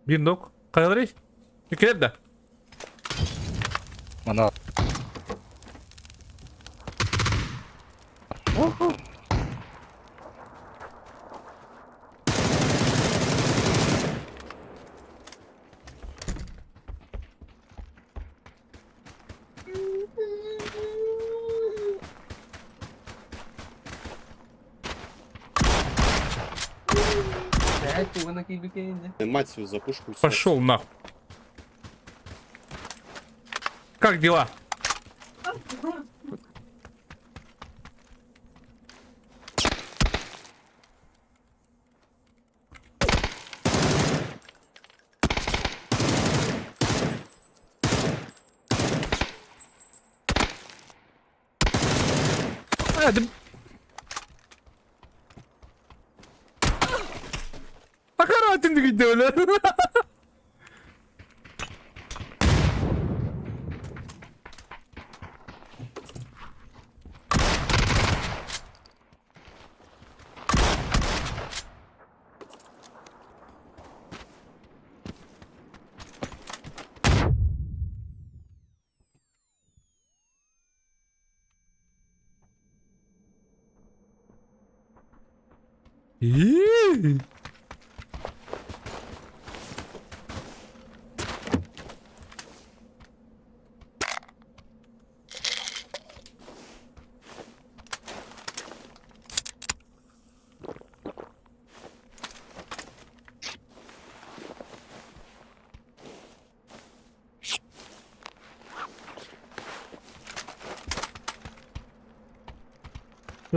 Биир нок. Хайаларый? Кэлэр да? Мана. Мать свою за пушку. и всё. Пошел нахуй. Как дела? А, да... Аккуратно gidiyorlar. İyi.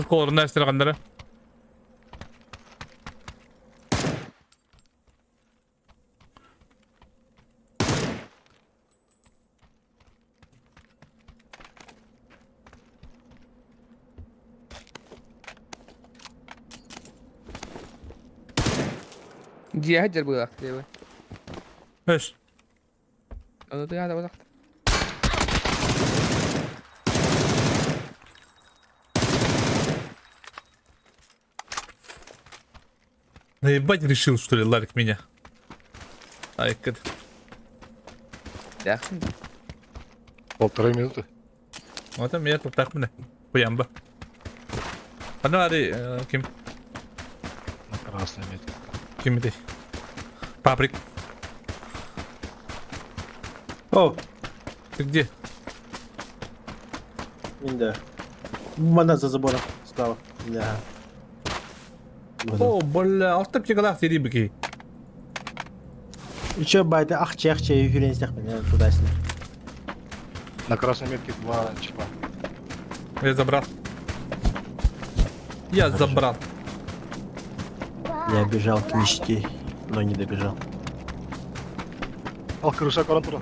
Kolorun derslere Дьиэ сылдьар быһыылаах диэбэ. Өс. Ону тыаһа да буолахта. Наебать решил, что ли, Ларик меня? Ай, кыт. Дээхсин. Полторы минуты. Вот там я тут так мне. Хуямба. Аны ари ким? На красной метке. Ким этэй? Паприк. О, Ты где? да. Мана за забором справа. Да. О, бля, алта птигалах терибики. Еще байда ахче ахче юрен туда сюда. На красной метке два чипа. Я забрал. Я забрал. Я бежал к мечте, но не добежал. Ал крыша көрөн тура.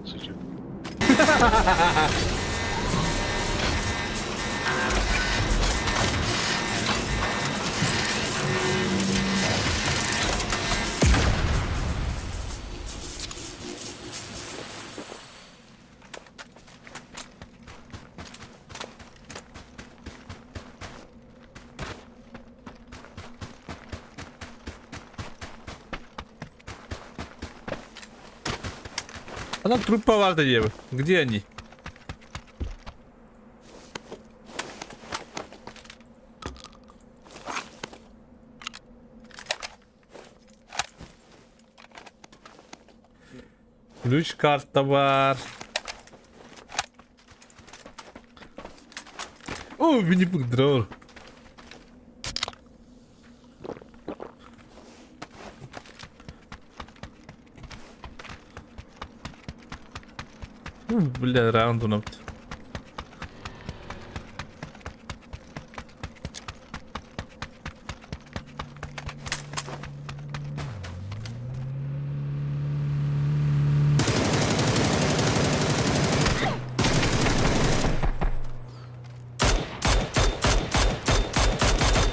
Шучу. А там труп поварда Евы. Где они? Ключ карта бар. О, Винни-Пух дрор. Бля, раунд унапт.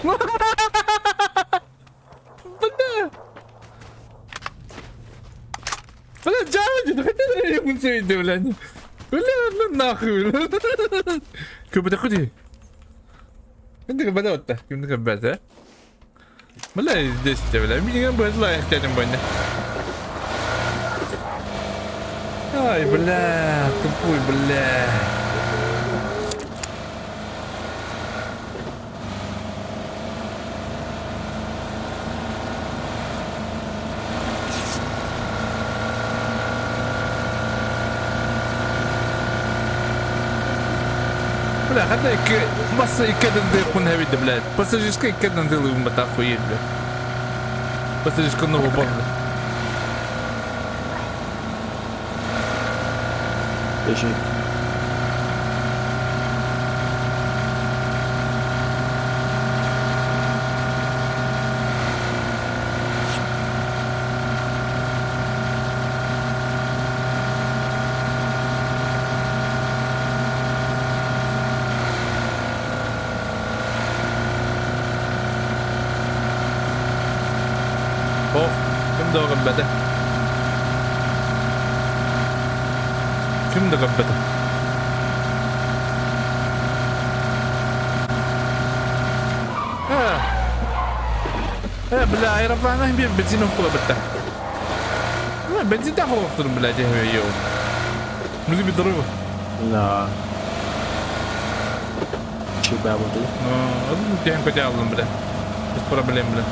Бля! Бля, Джавадин, хотя я мунцейди, бля. Бля, ну нахуй. Көбөтө күди. Инде бада отта. Кимди көбөтө? Бля, здесь бля. Минген бызла ихтедим бойна. Ай, бля, тупой, бля. Бля, хата икки масса икки дындык хабиды, бля. Пассажирская икки дындылы бата хует, бля. Пассажирская новый бон, бля. Еще. Ох, ким да габбата. Ким да габбата. А. Бля, аэроплан бир бензин окула битта. Бля, бензин тахы октурум, бля, дехе йоу. Музи бит дорога. Да. Чебя вот. Ну, дехем көтә алдым, бля. Без проблем, бля.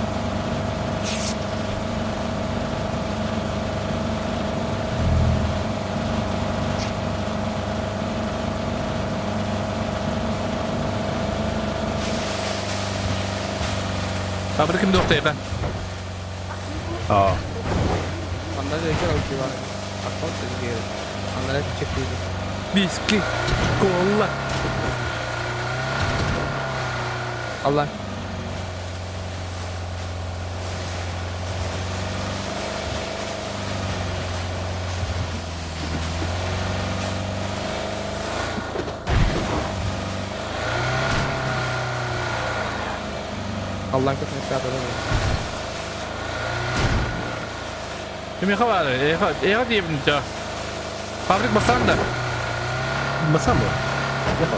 Фабрик кимде октайга? А. Анда жеке алып бар. Аккаунт жеке. Анда чек Виски, кола. Allah. Allah'ın kötüne silah edemiyorum. Ким хабар? Эха, эха диебин жа. Фабрик басан да. Басан бу. Ехал.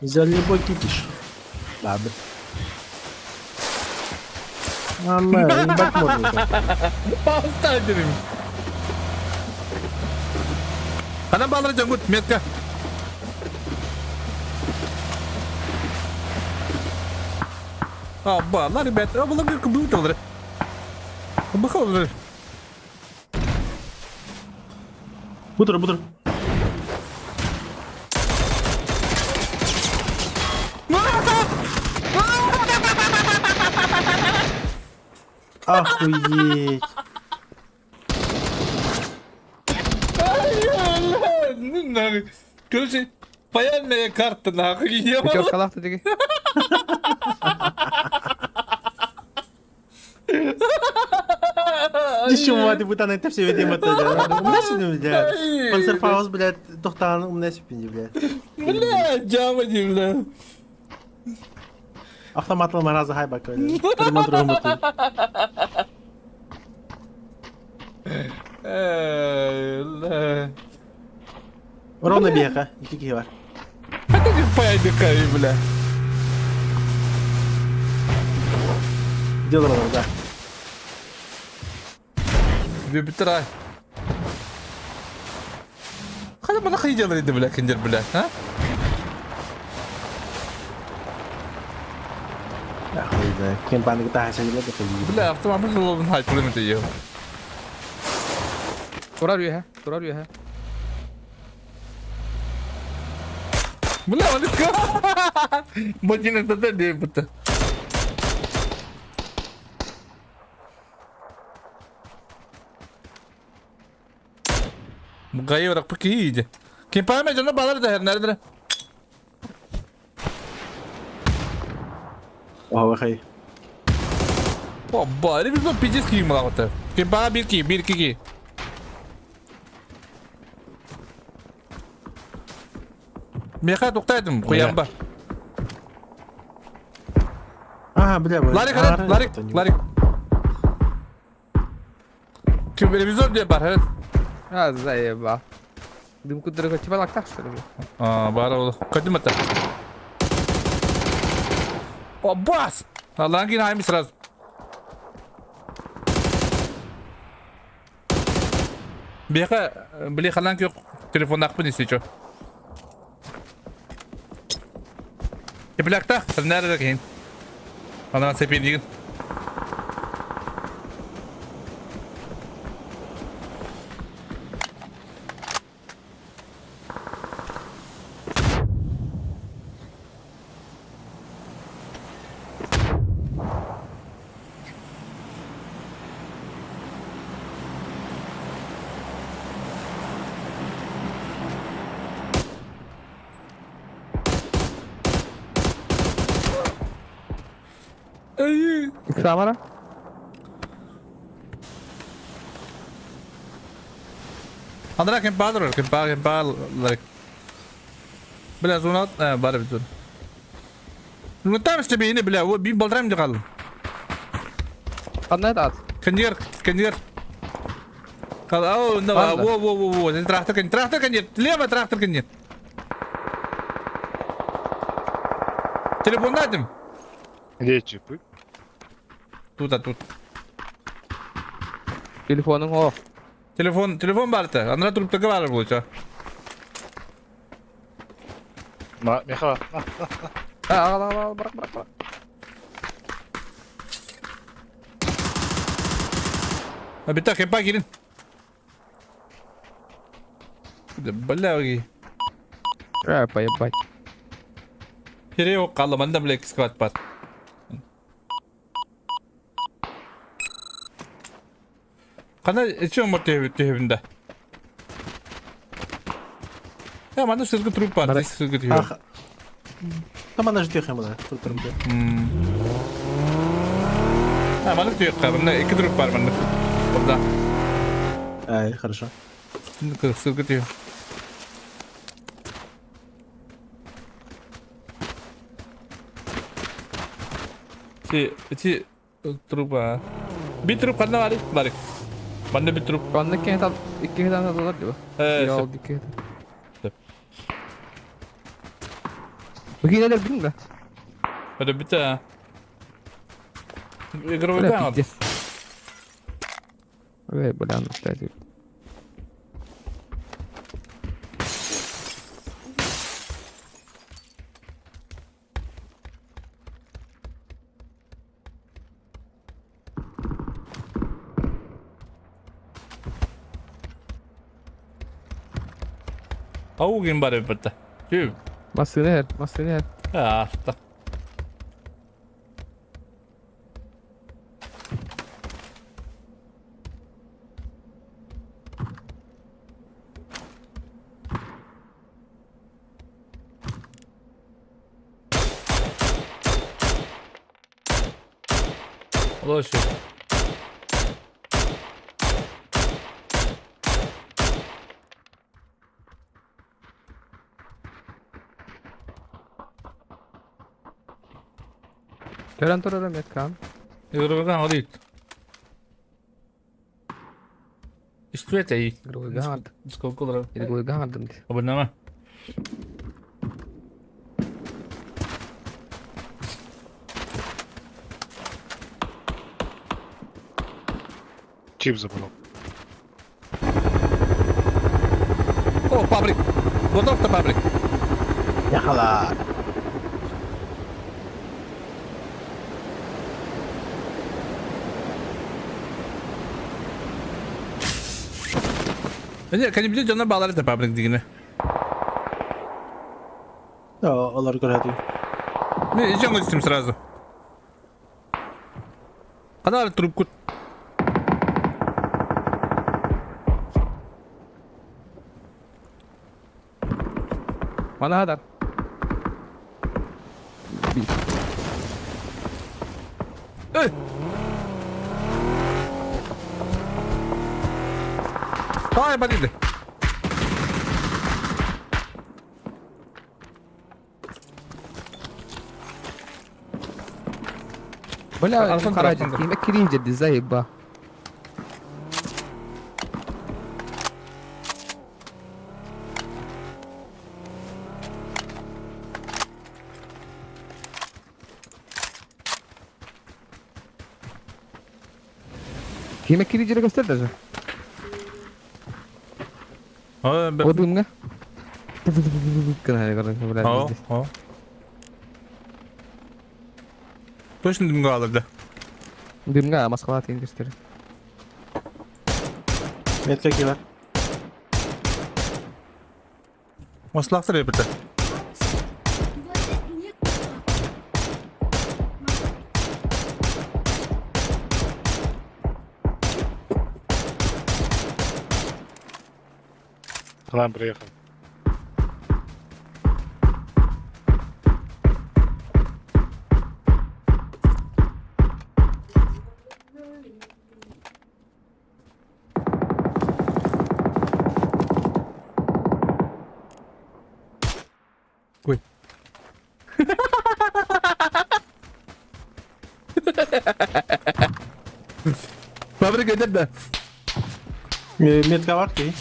За любой кипиш. Ладно. Ама, ебать можно. Паста дерим. Ана балыр жангут метка. Абба, ла, ребят, а было как будто Бахал. Бутер, бутер. Охуеть. Короче, паяльная карта, нахуй. Пятерка лахта деги. Еще ты будет она это все видимо это. Умная сегодня, блядь. Панцерфаус, блядь, тохтан, умная сегодня, блядь. Бля, джама не, бля. Автомат мараза хайбак, блядь. Ремонт другому. Ровно бега, iki var. Это не паяльный камень, бля. Дело ровно, да. Бибитра. Хада бана хайдалар иди, бля, киндер, бля, а? Хуй знает. Кем панк та хаса блядь, хуй. Бля, автомат лобын хайт пулемет ее. Турар üye, турар üye. Бля, он Ботинок тогда не будто. Гайы бырахпыт киһи иди. Кимпааме дьоно балар да хернэрдere. Охай. О, бары bir пиздец киһи мылаҕыта. Кимпаа bir ки, bir ки. Меха туктайтым, куямба. А, бля, Ларик, Ларик, Ларик, Ларик. Ким ревизор диye бар, evet. А, заеба. Дым кудырга типа лактах, что ли? А, бар ол. Кадим это. О, бас! Алангин хайми сразу. Беха, били халан кök телефон акпын если чё. Теплякта, nerede кейин? Анан сепин деген. Камера? Andra kan bara kan bara kan bara like Бля, зона, бар бит зона. Ну там что бейне, бля, вот бин балдрам дигал. Қандай ат? Конвер, конвер. Оу, ну, во, во, во, во, трактор, конвер, трактор, конвер, лево трактор, конвер. Телефон дадим? Где чипы? Тут, а тут. Телефоның о. Телефон, телефон бар-то. Андра трубка бар будет, а. Ма, Миха, А, ал, ал, ал, бырақ, бырақ, бырақ. А битах, я пакерин. Да бля, А, поебать. Хере қалды, манда, бля, скват бар. Қана иче омор түйебінде. Я манда сыргы труп бар, здесь сыргы түйеб. Там она же тихая была, тут трубка. А, манда түйеб қар, мында екі труп бар мында. Бұлда. Ай, хорошо. Сыргы түйеб. Ти, ти труп, а. Bir труп қанда бар, Ларик. Манда bir труп. Онда кенет ал, икки хетан алалар диба. Э, Ял икки хетан. Бу кинелер билин да. Это бita. Игровой Бля, канал. пиздец. Ой, бля, ну кстати. Аугин бар битта. Тю. Массыны her, массыны her. Аста. Лошадь. Көрөн турарым эткан. Игровой алит. Что это? Игровой ганд. Сколько Игровой гандым. Абонема. Чип забрал. О, пабрик. Готов-то пабрик. Ехала. Не, конечно, дьонно балар это пабрик дигине. Да, олар көрөтү. Не, идем этим сразу. Канал трубку. Манаһадар. Эй! Давай, бандиты! Бля, Александр, Хараджин, Александр. ким кринжер заеба. Ким кринжер көстөр даже. О, Одумга. Гына О, о. Точно дымга алырды. Дымга Москва тиин көстөр. Метка киллер. Маслахтыр епті. К нам приехал. Ой. Фабрика да. Метка бар кей.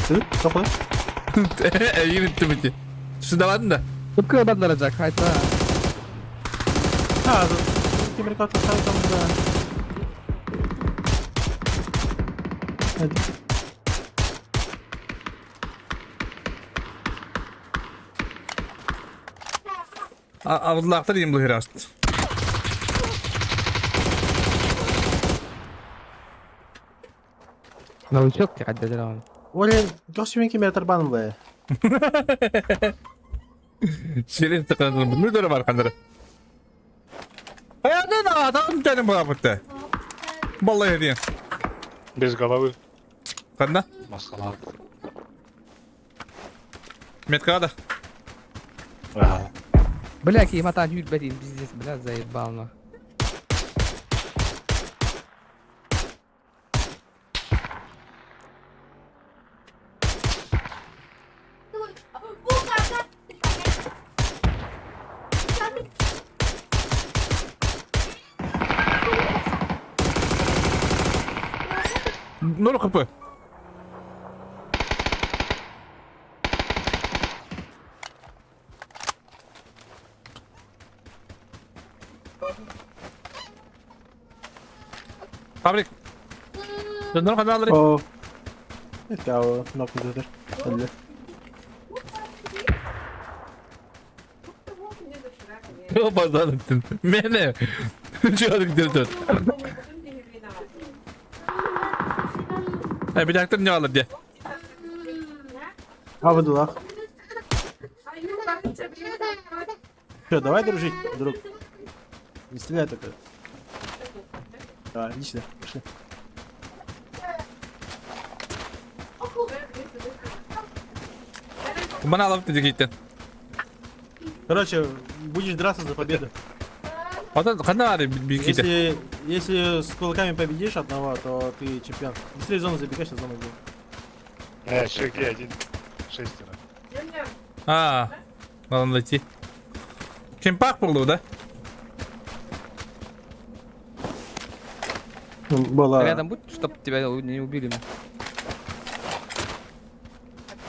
Сы, тохой. Эйин бити. Сюда да. Көпкө бадларacak хайта. А, кемер кат там да. Hadi. Авдлахтар им лыграст. Новичок каддалар. Оля, дос мен кемер тарбаным бе. Шерин тыканыр. Мүдөрө бар кандыр. Аянда да адам тәнем бар битте. Балла хедин. Без головы. Канда? Москва. Метка да. Ага. Бля, ким атан юрбәтин пиздец, бля, заебал на. Нур хп. Фабрик. Нур хп алыр. О. Метка о, нокнутыр. Әлле. Базан иттим. Мени. Чөдүк дирдет. Э, bir dakika ne alır diye. Абдуллах. Все, давай дружить, друг. Не стреляй только. Давай, иди сюда, пошли. Bana alıp dedi gittin. Короче, будешь драться за победу. Ата кандай ары bir gittin. Если, если с кулаками победишь одного, то ты чемпион. Быстрее в зону забегай, сейчас зону будет. Еще где один. Шестеро. А, надо идти. Кемпак болду да? Ну, Была. Рядом будь, чтоб тебя не убили.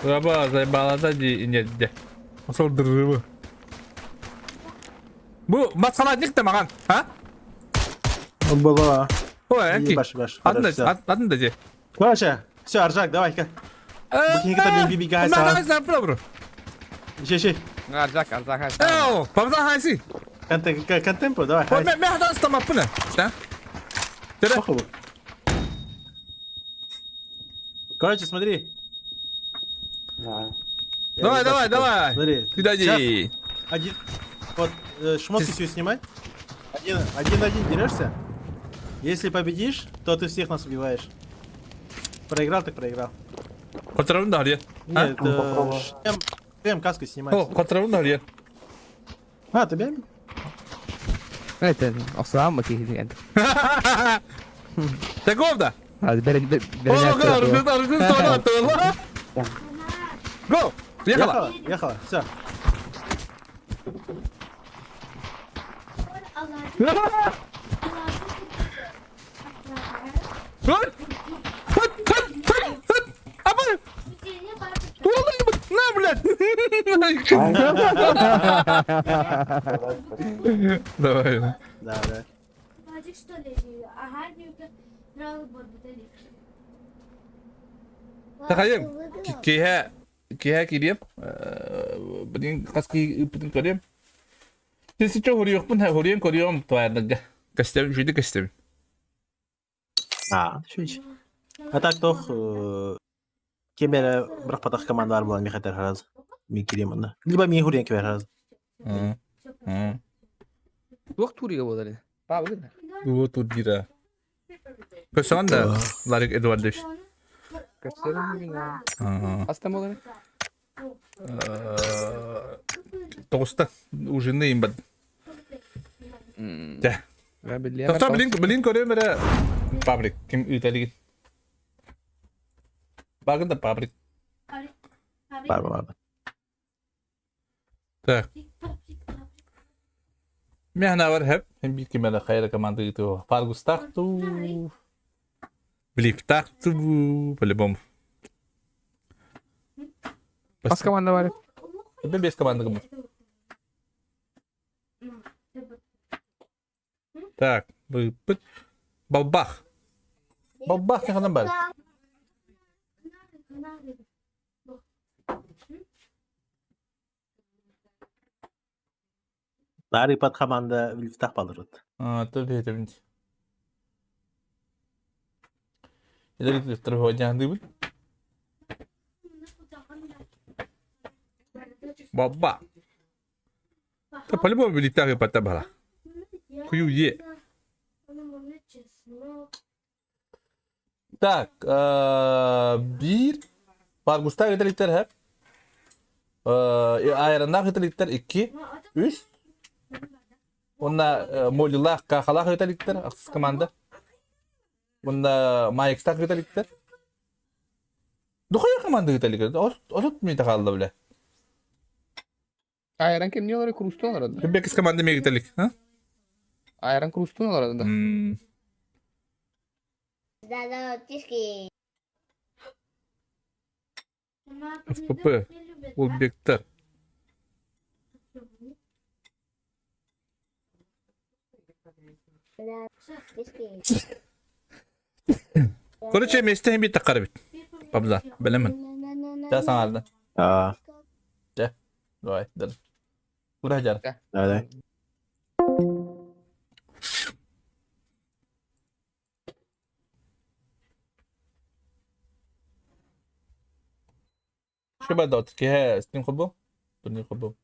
Раба заебала да ди нет де. Осол дырыбы. Бу маскаладник да маган, а? Была. Ой, анки. Баш, баш. Атын да, атын да же. Короче, все, Аржак, давай-ка. Букинг-то би би Мага за пробру. Ищи, ищи. Аржак, аржак, Эу, памза хайси. Контемпо, давай. Ой, ме хадан стама пына. Да? Тере. Короче, смотри. Давай, давай, давай. Смотри. Куда Сейчас один. Вот, шмотки все снимай. Один, один, один дерешься. Если победишь, то ты всех нас убиваешь. Проиграл, так проиграл. Котарабын да харыйан. Нет, это шлем, шлем, каска О, снимается. котарабын да харыйан. А, ты бэм? Это, охсаам баки деген. Таков да? А, бер бер О, го, Го! Ехала! Ехала, ехала, все. Хот! Хот, хот, хот, хот! Апа! На, блядь! Давай. Да, да. Вадик, что ли? Ага, Тахайым, киһэ киһэ кириэм, блин, хас киһи ыыппытын көрүөм. Сисичэ хоруйуохпун, хоруйан көрүөм твардарга. Көстөбүн, үчүгэй көстөбүн. А, шүч. А так тох кемере бирах команда бар булан михатер хараз. Ми киреманда. Либо ми хурен кебер хараз. Туох турига болар. Ба бүгүн. Дуо турнира. Көсөҕүн да, Ларик Эдуардович. Көстөрүм бүгүн. Аста болар. Тоҕуста ужинный им бад. Дэ. Тохто Тохто билин билин көрөм эрэ пабрик ким ыыталигин. Багын да пабрик. Бар бар. Так. Мен бар хеп, hem bir кимеле хайра команда ыытыо. Фаргустах ту. Блифтах ту, по-любому. Бас команда бар. Бен бес команда кымы. Так, быппыт. Балбах. Балбах не ханан бар. Ларик под команда лифтах балырыт. А, то бит. Илер лифтер ходжан дыбыт. Балбах. Та по-любому лифтах патабала. Хую е. Так, bir Баргустар гиталиктер хеп. Айраннах гиталиктер 2, 3. Онна Молилах, Кахалах гиталиктер, аксыз команда. Онна Майкстах гиталиктер. Духая команда гиталиктер. Отут ми тахалла биле. Айран ким не олар Крустон арада. Бекис команда ми гиталик, а? Айран Крустон арада. ФПП. Улбектер. Короче, месте бит такар бит. Пабза, билемен. Да, саңарда. А, Давай, дал. Ура жар. давай, давай. Шо бадот? Ке стрим хобо? Турнир хобо.